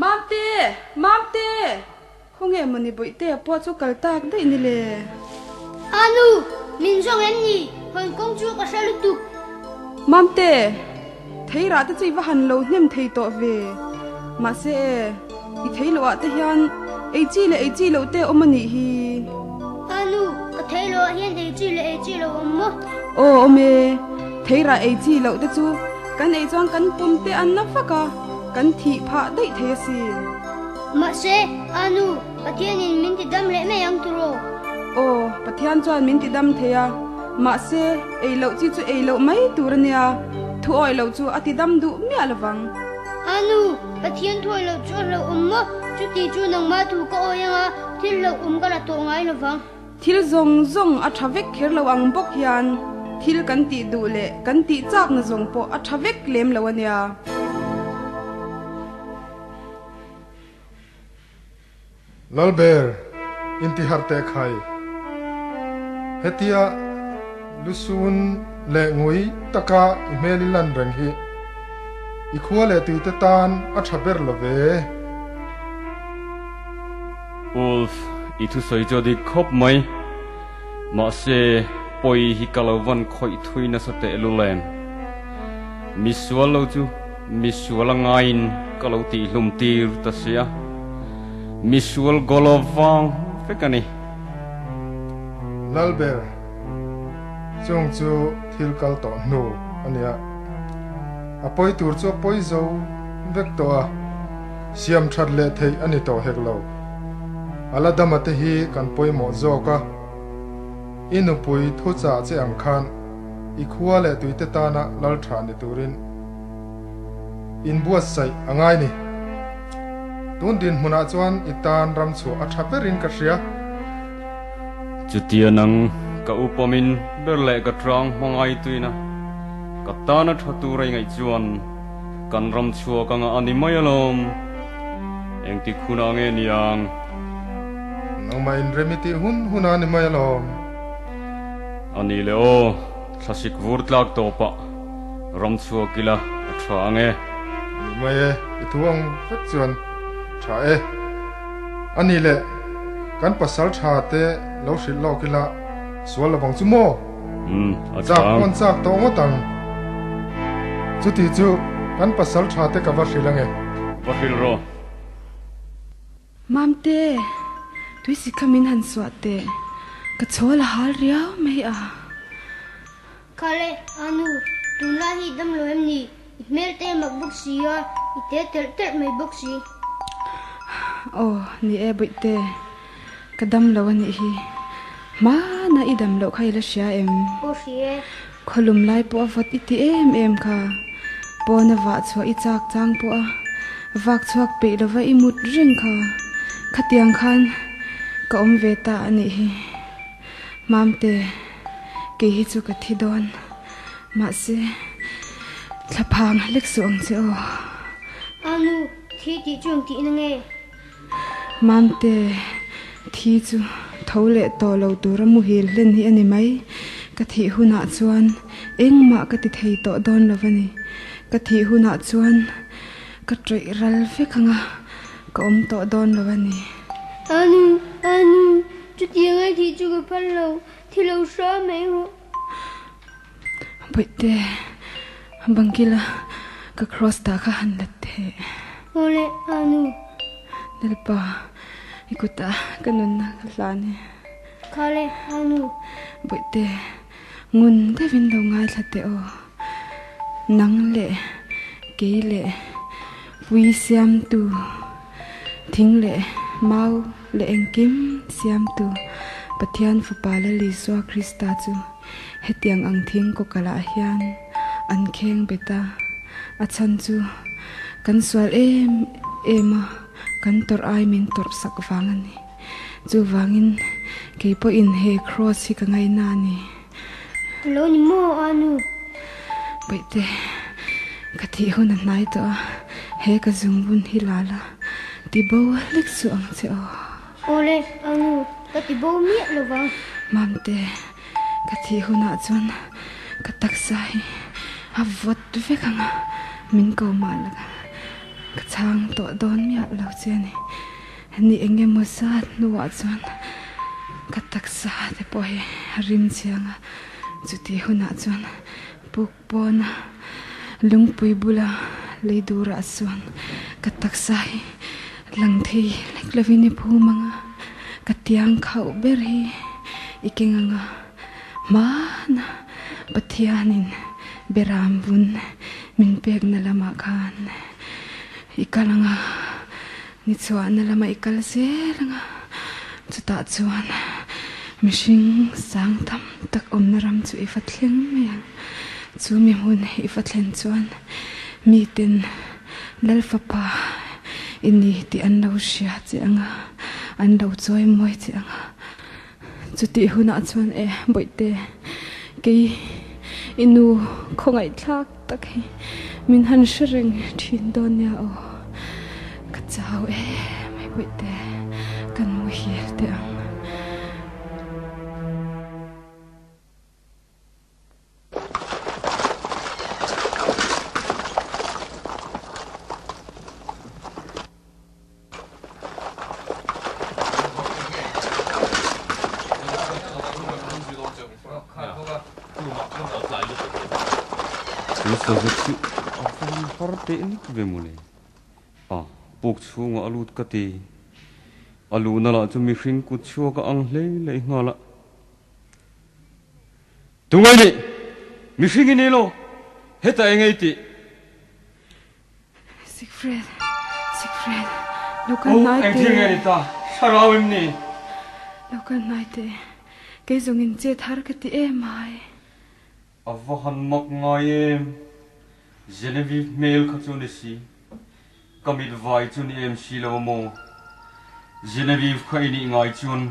D: Mamte! Mamte! Khawnge mawni bawihtea pawh chu kal tak daih ni le?
L: Anu! Min zawng em ni? Hawn kawng chu ka hre lutuk.
D: Mamte! Theirah te chu i va han lo hnem thei tawh ve. Mahse e, i thei loh ah te hian ei chi leh ei chi loh te awm a nih hi.
L: A nu, ka thei loh ah hian ei chi leh ei chi loh awm maw?
D: Aw awm e, theirah ei chi loh te chu kan ei chuan kan pum te an na vak a, kan thih phah daih thei asin.
L: Mahse, a nu, Pathianin min ti dam leh mai ang tiraw?
D: Aw, Pathian chuan min ti dam thei a. Mahse, ei loh chi chu ei loh mai tur a nia, thu awih loh chu a ti dam duh miah lovang.
L: A nu, Pathian thu awih loh chu a hlauhawm maw? Chuti chu nangmah thu ka awih anga thil hlauhawm ka la tawh ngai lovang.
D: Thil zawng zawng a tha vek kher lo ang bawk hian thil kan tih duh leh kan tih chakna zawng pawh a tha vek lem lo a nia.
E: Lalber, intiharh teh khai. Hetia lusun leh ngui taka i hmel i lan reng hi i khua leh tuite tan a tha ber lo ve.
C: Ulf, i thusawi chu a dik khawp mai. Mahse, pawi hi ka lo van khawih thui nasa tehlul em. Misual lo chu Misual a ngaiin ka lo tihhlum tir ta sia. Misual goal avang vek a ni.
E: Lalber, chung chu thil kal tawh hnu a nia. A pawi tur chu a pawi zo vek tawh a, siam that leh theih a ni tawh hek lo. A la dama te hi kan pawimawh zawk a, i nupui thuchah che ang khan i khua leh tuite tana lal tha ni turin inbuatsaih a ngai ni. Tun dinhmunah chuan i tan ram chhuah a tha berin ka hria.
C: Chutia nang ka upamin ber leh ka tang hmangai tuina ka tana tha tur a ingaih chuan kan ram chhuak anga a ni mai alawm. Engtik hunah nge niang?
E: Nangmah inrem i tih hun hunah a ni mai alawm.
C: A ni le aw, thlasik vur tlak tawpah ram chhuak ila a tha ang e.
E: Ni mai e, i thu ang vek chuan tha e. A ni le, kan pasal tha te lo hrilh lawk ila sual lovang chu maw?
C: Umm, a
E: Chak
C: tha ang.
E: pawn chak tawh ngawt ang. Chuti chu kan pasal tha te ka va hrilh ang e.
C: Va hrilh rawh.
D: Mamte, tuisi kha min han suah teh, ka chhawl a hal riau mai a.
L: Khale, Anu, tunlai hi dam lo em ni? I hmel te mak bawk si a, i te telh telh mai bawk si.
D: Aw, ni e Bawihte, ka dam lo a nih hi. Hmana i dam loh kha i la hria em?
L: Aw hria e.
D: Khawlum lai pawh a vawt i ti em em kha. Pawn a vah chhuah i chak chang pawh a vak chhuak peih lova i mut reng kha. Khatiang khan ka awm ve ta a nih hi. Mamte, kei hi chu ka thi dawn. Mahse, thlaphang hlek suh ang che aw.
L: A nu, thi tih chu engtihna nge?
D: Mamte, thi chu tho leh tawh lo tura muhil hlen hi a ni mai. Ka thih hunah chuan engmah ka ti thei tawh dawn lo a ni. Ka thih hunah chuan ka tawih ral vek ang a, ka awm tawh dawn lo a ni.
L: Anu, anu, chutiang a thih chu ka phal lo, thi lo hram mai rawh.
D: Bawihte, bangkila ka cross dah kha han let theh.
L: Awle, Anu.
D: Lalpa, I kutah ka nunna ka hlan e.
L: Khale, Anu.
D: Bawihte, ngun deuhin lo ngaithla teh aw. Nang leh kei leh pui siamtu, thing leh mau leh engkim siamtu Pathian Fapa Lal Isua Krista chu hetiang ang thing kawkalah hian an kheng bet a, a chhan chu kan sual em em a, kan tawrh ai min tawrh sak vang a ni. Chuvangin kei pawhin he kraws hi ka ngaina a ni.
L: A lo ni maw a nu?
D: Bawihte, ka thih hun a hnai tawh a, he ka zungbun hi la la, ti bo hlek suh ang che aw.
L: Awle, a nu, ka ti bo miah lo vang.
D: Mamte, ka thih hunah chuan ka taksa hi a vawt vek ang a, min ko mah la ka chhang tawh dawn miah lo che a ni. Ni eng emaw zat hnuah chuan ka taksa te pawh hi a rim chiang a, chutih hunah chuan puk pawna lungpui bula lei durah chuan ka taksa hi lang thei lek lovin i phum ang a, ka tiang khauh ber hi i keng ang a, hmana Pathianin beram vun min pekna lamah khan i kal ang a. Ni chhuahna lama i kal zel ang a, chutah chuan mihring sang tam tak awmna ram chu i va thleng mai ang. Chu mi hmun i va thlen chuan miten Lal Fapa i ni tih an lo hria che ang a, an lo chawi mawi che ang a. Chutih hunah chuan e Bawihte, kei i nu khawngaihthlak tak hi min han hre reng thin dawn nia aw. Ka chau em mai Bawihte, kan muhil teh ang.
C: Chu saza chu a van har teh nek ve mawle. A, puk chhungah a lut ka ti. A luhna lah chu mihring kut chhuak a ang hle leh nghal a. Tungai nih! Mihring i ni lo! Hetah eng ei tih?
D: Siegfried, Siegfried, lo kal hnai teh.
C: Oh, eng thil nge ni ta? Thlarau em ni?
D: Lo kal hnai teh. Kei zawng in chet har ka ti em ai.
C: A va han mak ngai em? Genevieve hmel kha chu ni si. Ka mit vai chu ni em si lo a maw? Genevieve kha i nih ngai chuan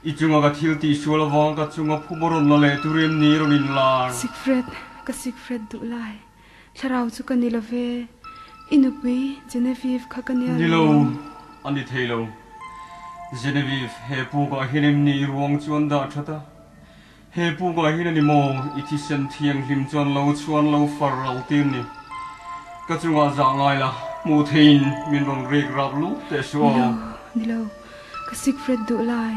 C: i chunga ka thil tih sual avang ka chunga phum a rawn la leh tur em ni rawn inlar?
D: Siegfried, ka Siegfried duh lai. Thlarau chu ka ni lo ve, i nupui Genevieve kha ka nia
C: lo. Ni lo, a ni thei lo. Genevieve, he pukah hian em ni i ruang chu an dah that a? He pukah hian a ni maw i thisen thianghlim chuan lo chhuan lo far ral tir ni? Ka chungah zah ngai la, hmuh theiin min rawn rik rap lut teh suh aw.
D: Ni lo, ni lo, Ka Siegfried duh lai,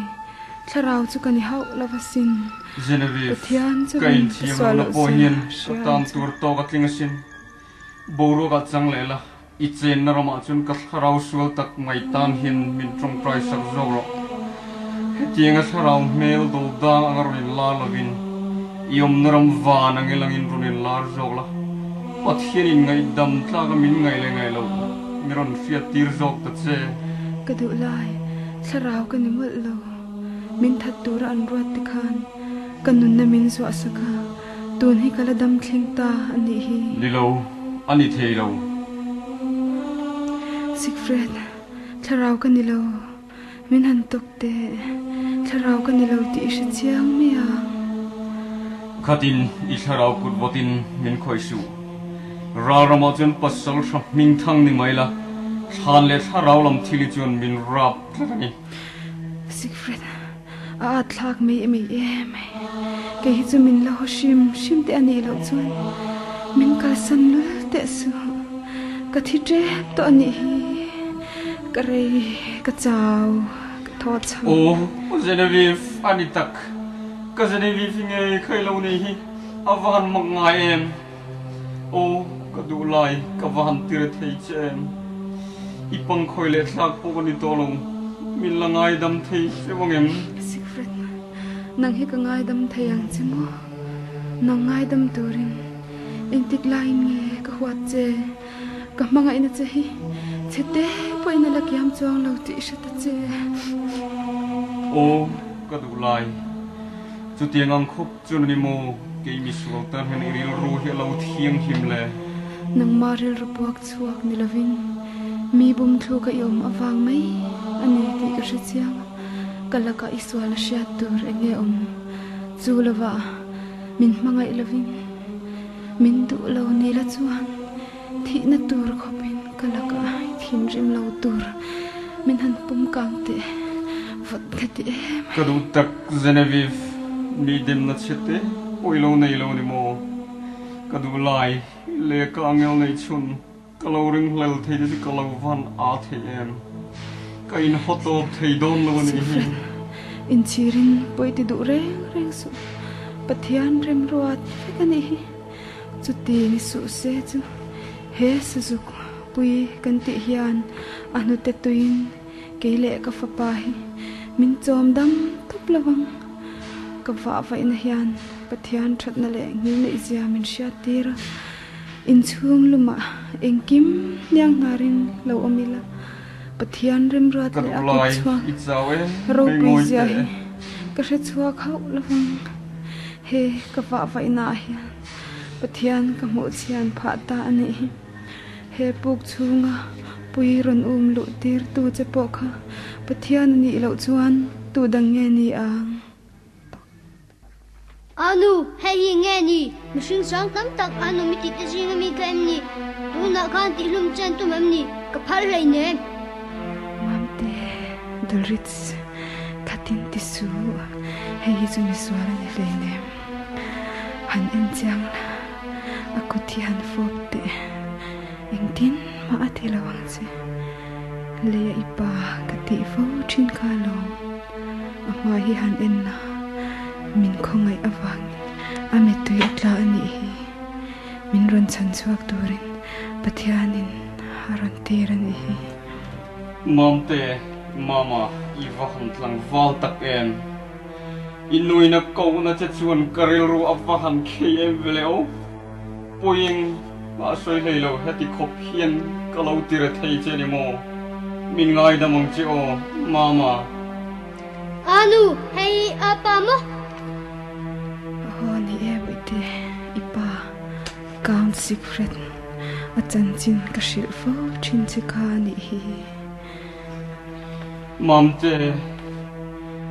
D: thlarau chu ka ni hauh lo asin.
C: Genevieve,
D: Pathian
C: ka
D: chuan ka
C: inthiam
D: sual
C: lohna
D: loh
C: pawh
D: zia
C: hian ka
D: hria
C: tan
D: ang chu.
C: tur tawk a tling asin. Boruak ah chang leh la, i chenna ramah chuan ka thlarau sual tak mai tan hian min tawngtai sak zawk rawh. Hetianga thlarau hmel do dang anga rawn inlar lovin, i awmna ram van ang elangin rawn inlar zawk la, Pathianin ngaihdam tlaka min ngaih leh ngaih loh mi rawn hriat tir zawk ta che.
D: Ka duh lai, thlarau ka ni mawlh lo. Min that tura an ruat te khan ka nunna min zuah sak a, tun hi ka la dam thleng ta a nih hi.
C: Ni lo, a ni thei lo.
D: Siegfried, thlarau ka ni lo. Min han tawk teh, thlarau ka ni lo tih i hre chiang mai a.
C: Khatin i thlarau kut vawtin min khawih suh. Ral ramah chuan pasal hra hming thang ni mai la, thlan leh thlarau lam thil hi chuan min rap tlat a ni.
D: Siegfried, a at thlak mai mai em mai. Kei hi chu min la haw hrim hrim teh a nih loh chuan min kalsan lul teh suh. Ka thi tep tawh a nih hi. Ka rei, ka chau, ka thaw chho.
C: Aw, Genevieve, a ni tak. Ka Genevieve hi ngei kha i lo nei hi a va han mak ngai em? Aw, ka duh lai ka va han tir thei che em? I pangkhawi leh thlak pawh ka ni tawh lo. Min la ngaidam thei cheu ang em?
D: Siegfried, nang hi ka ngaidam thei ang che maw? Nang ngaidam turin engtik laiin nge ka huat che? Ka hmangaihna che hi chhe te pawhin a la kiam chuang lo tih i hre ta che.
C: Aw, ka duh lai. Chutiang ang khawp chuan a ni maw? Kei misual tan hian i rilru hi a lo thianghlim le.
D: Nangmah rilru puak chhuak ni lovin mi bumthlu ka i awm avang mai a ni tih ka hre chiang a, ka lakah i sual a hriat tur eng nge awm? Chu lovah min hmangaih lovin min duh lo ni la chuan thihna tur khawpin ka lakah i thinrim lo tur min han pum kang teh vawt ka ti em
C: Ka duh tak Genevieve, mi demna chhe te pawh i lo nei lo ni maw? Ka duh lai leh ka angel nei chhun ka lo ringhlel thei te chu ka lo van a thei em? Ka inhaw tawp thei dawn lo a nih hi.
D: Sufren, inchhirin pawi ti duh reng reng suh. Pathian remruat vek a nih hi. Chuti ni suh se chu he Sazuk pui kan tih hian a hnute tuiin kei leh ka fapa hi min chawm dam tawp lo ang. Ka vah vaihna hian Pathian thatna leh ngilneihzia min hriat tir a, inchhung lumah engkim hniang hnarin lo awm ila, Pathian remruat
C: Ka
D: leh a
C: duh lai
D: kut chhuak
C: i chau e,
D: ropui
C: ngawi
D: zia
C: teh.
D: hi ka hre chhuak hauh lo vang. He ka vah vaihnaah hian Pathian ka hmuh chhian phah ta a nih hi. He puk chhunga pui rawn um luh tir tu che pawh kha Pathian a nih loh chuan tu dang nge ni ang?
L: A nu, hei hi nge ni? Mihring sang tam tak an awm i tih te zing ami kha em ni? Tunah khan tihhlum chen tum em ni? Ka phal hlei nem.
D: Mamte, Dolritz, khatin ti suh, hei hi chu misual a ni hlei nem. Han en chiang la, a kut hi han fawp teh. Engtin mah a ti lo ang che. Leia i pa ka tih fo thin kha alawm. A hma hi han en la, min khawngaih avangin a mittui a tla a nih hi. Min rawn chhan chhuak turin Pathianin a rawn tir a nih hi.
C: Mamte, Mama, i va han tlangval tak em? I nuina kohna che chuan ka rilru a va han khei em vele aw. Puiing, a sawi hlei lo, heti khawp hian ka lo ti re thei che ni maw? Min ngaidam ang che aw, Mama.
L: Anu, hei a pa maw?
D: Aw ni e Bawihte, i pa Count Siegfried a chanchin ka hrilh fo thin che kha a nih hi.
C: Mamte,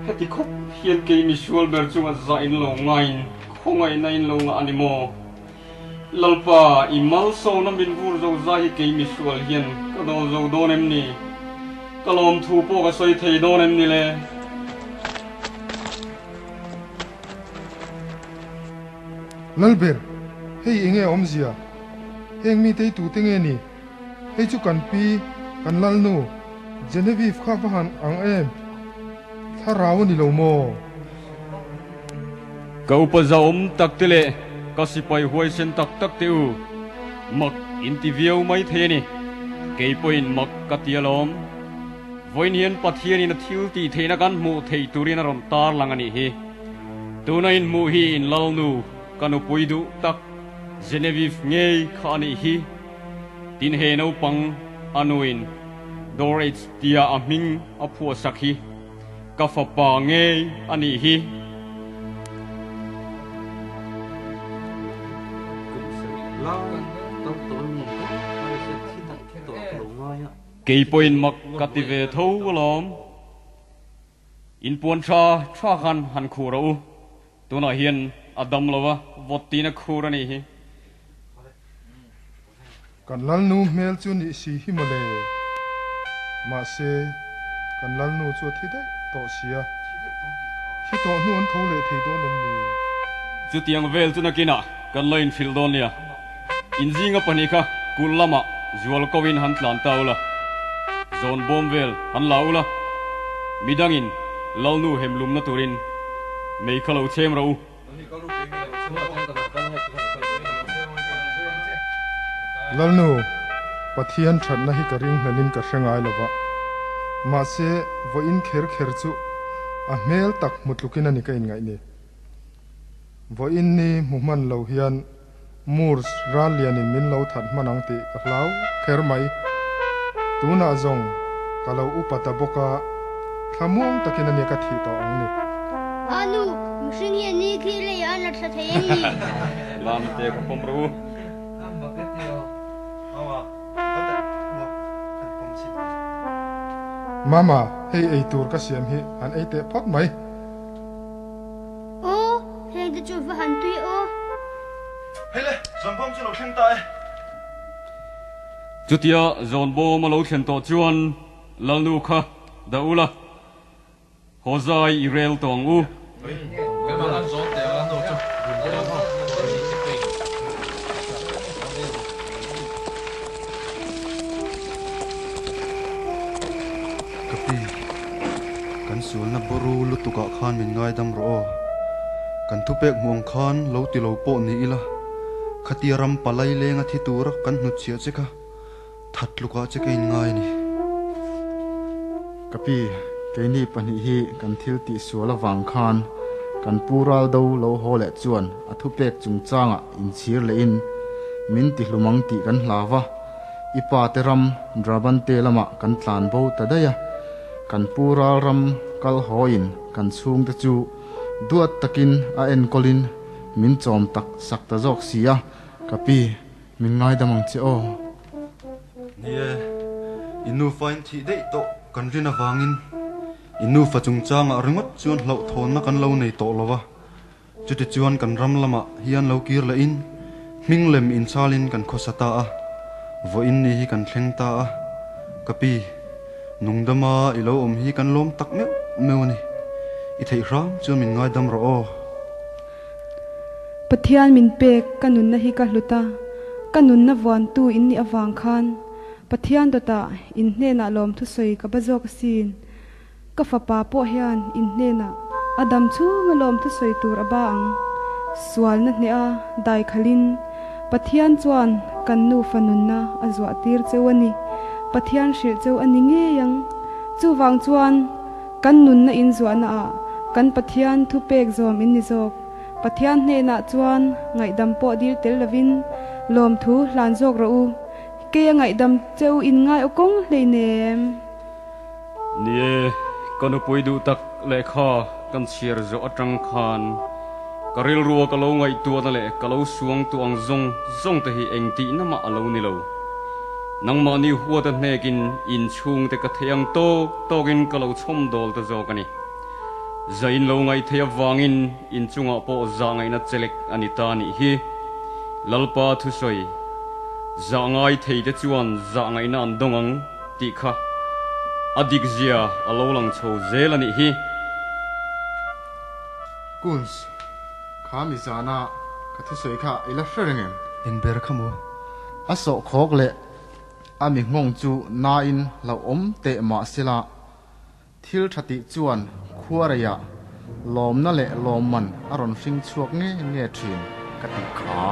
C: heti khawp hian kei misual ber chunga zah in lo ngaiin Khawngaihna in lo ngah a ni maw? Lalpa, i malsawmna min vur zo zai hi kei misual hian ka dawl zo dawn em ni? Ka lawmthu pawh ka sawi thei dawn em ni le?
M: Lalber, hei enge awmzia? Heng mite hi tute nge ni? Hei chu kan pi, kan Lalnu, Genevieve kha va han ang em? Thlarau a ni lo maw?
C: Ka upa zahawm tak te leh ka sipai huaisen tak tak te u, mak in ti viau mai thei a ni. Kei pawhin mak ka ti alawm. Vawiin hian Pathianin a thil tih theihna kan hmuh theih turin a rawn tar lang a nih hi. Tuna in hmuh hi in Lalnu, ka nupui duh tak, Genevieve ngei kha a nih hi. Tin he naupang a nuin Dorage tia a hming a phuahsak hi. Ka fapa ngei a nih hi. Kei pawhin mak ka ti ve tho alawm. Inpuan tha tha khan han khur a u. Tunah hian a dam lo a, vawt tiin a khur a nih hi.
M: Kan Lalnu hmel chu nih si hi mawle. Mahse, kan Lalnu chu a thi daih tawh sia. Thi tawh hnu an tho leh thei dawn em ni?
C: Chutiang vel chu nakinah kan lo inhrilh dawn nia. Inzinga pahnih kha kulh lamah zual ko in han tlan ta ula, zawn bawm vel han la ula, midangin Lalnu hemlumna turin mei kha lo chhem rawh u.
M: Lalnu, Pathian thatna hi ka ring hlelin ka hre ngai lo va. Mahse, vawiin kher kher chu a hmel tak hmu tlukin a ni ka inngaih ni. Vawiin ni hmu hman lo hian Moors ral lianin min lo that hman ang tih ka hlau kher mai. Tunah zawng ka lo upa ta bawk a, thlamuang takin a nia ka thih tawh ang ni.
L: A nu, mihring hian ni khi leiah an la thla thei em ni?
C: Lamte ka pawm rawh u.
M: Mama, hei ei tur ka siam hi an ei teh phawt mai.
L: Aw, heng te chu va han tui aw.
N: Hei le, zawnbawm chu lo thleng ta e.
C: Chutia zawnbawm a lo thlen tawh chuan Lalnu kha dah ula, Hawzai i rel tawh ang u.
N: Ka pi, kan sualna buru lutukah khan min ngaidam rawh aw. Kan thupek hmuh ang khan lo ti lo pawh ni ila, khatia ram palai lenga thi tura kan hnutchhiah che kha that tlukah che ka inngai a ni.
E: Ka pi, keini pahnih hi kan thil tihsual avang khan kan pu Raldo lo haw leh chuan a thupek chungchangah inchhir lehin min tihlum ang tih kan hlau va, i pa te ram Brabante lamah kan tlan bo ta daih a, kan pu ral ram kal hawiin kan chhungte chu duat takin a enkawlin min chawm tak sak ta zawk si a, ka pi, min ngaidam ang che aw.
N: Ni e, i nufa in thih daih tawh kan rin avangin i nufa chungchangah ringawt chuan hlauhthawnna kan lo nei tawh lo va. Chutichuan kan ram lamah hian lo kir lehin hming lem inchalin kan khawsa ta a, vawiin ni hi kan thleng ta a, ka pi, nungdama i lo awm hi kan lawm tak meuh meuh a ni, i theih hram chuan min ngaidam rawh aw.
D: Pathian min pek ka nunna hi ka hlut a, ka nunna vuantu in nih avang khan Pathian dawtah in hnenah lawmthu sawi ka ba zawk asin. Ka fapa pawh hian in hnenah a dam chhunga lawmthu sawi tur a ba ang. Sualna hneha dai khalhin Pathian chuan kan nufa nunna a zuah tir cheu a ni. Pathian hrilh cheu a ni ngei ang. Chuvang chuan kan nunna in zuahna ah kan Pathian thu pek zawm in ni zawk. Pathian hnenah chuan ngaihdam pawh dil tel lovin lawmthu hlan zawk rawh u. Kei a ngaihdam cheu in ngai aw kawng hleinem.
C: Ni e, ka nupui duh tak lehkha kan chhiar zawh atang khan ka rilrua ka lo ngaihtuahna leh ka lo suang tuah ang zawng zawng te hi engtihna mah a lo ni lo. Nangmahni huata hnekin inchhungte ka thei ang tawk tawkin ka lo chhawmdawl ta zawk a ni. Zain lo ngaihtheih avangin inchungah pawh zah ngaihna chelek a ni ta nih hi. Lalpa thusawi, Zah ngai theite chuan zah ngaihna an dawng ang. Tih kha a dik zia a lo lang chho zel a nih hi.
E: Kunz, kha mi zana ka thusawi kha i la hre reng em?
N: Eng ber kha maw?
E: A sawhkhawk leh a mi nghawng chu nain hlauhawm teh mah sela, thil tha tih chuan khuareiah lawmna leh lawmman a rawn hring chhuak nge nge thin ka tih kha.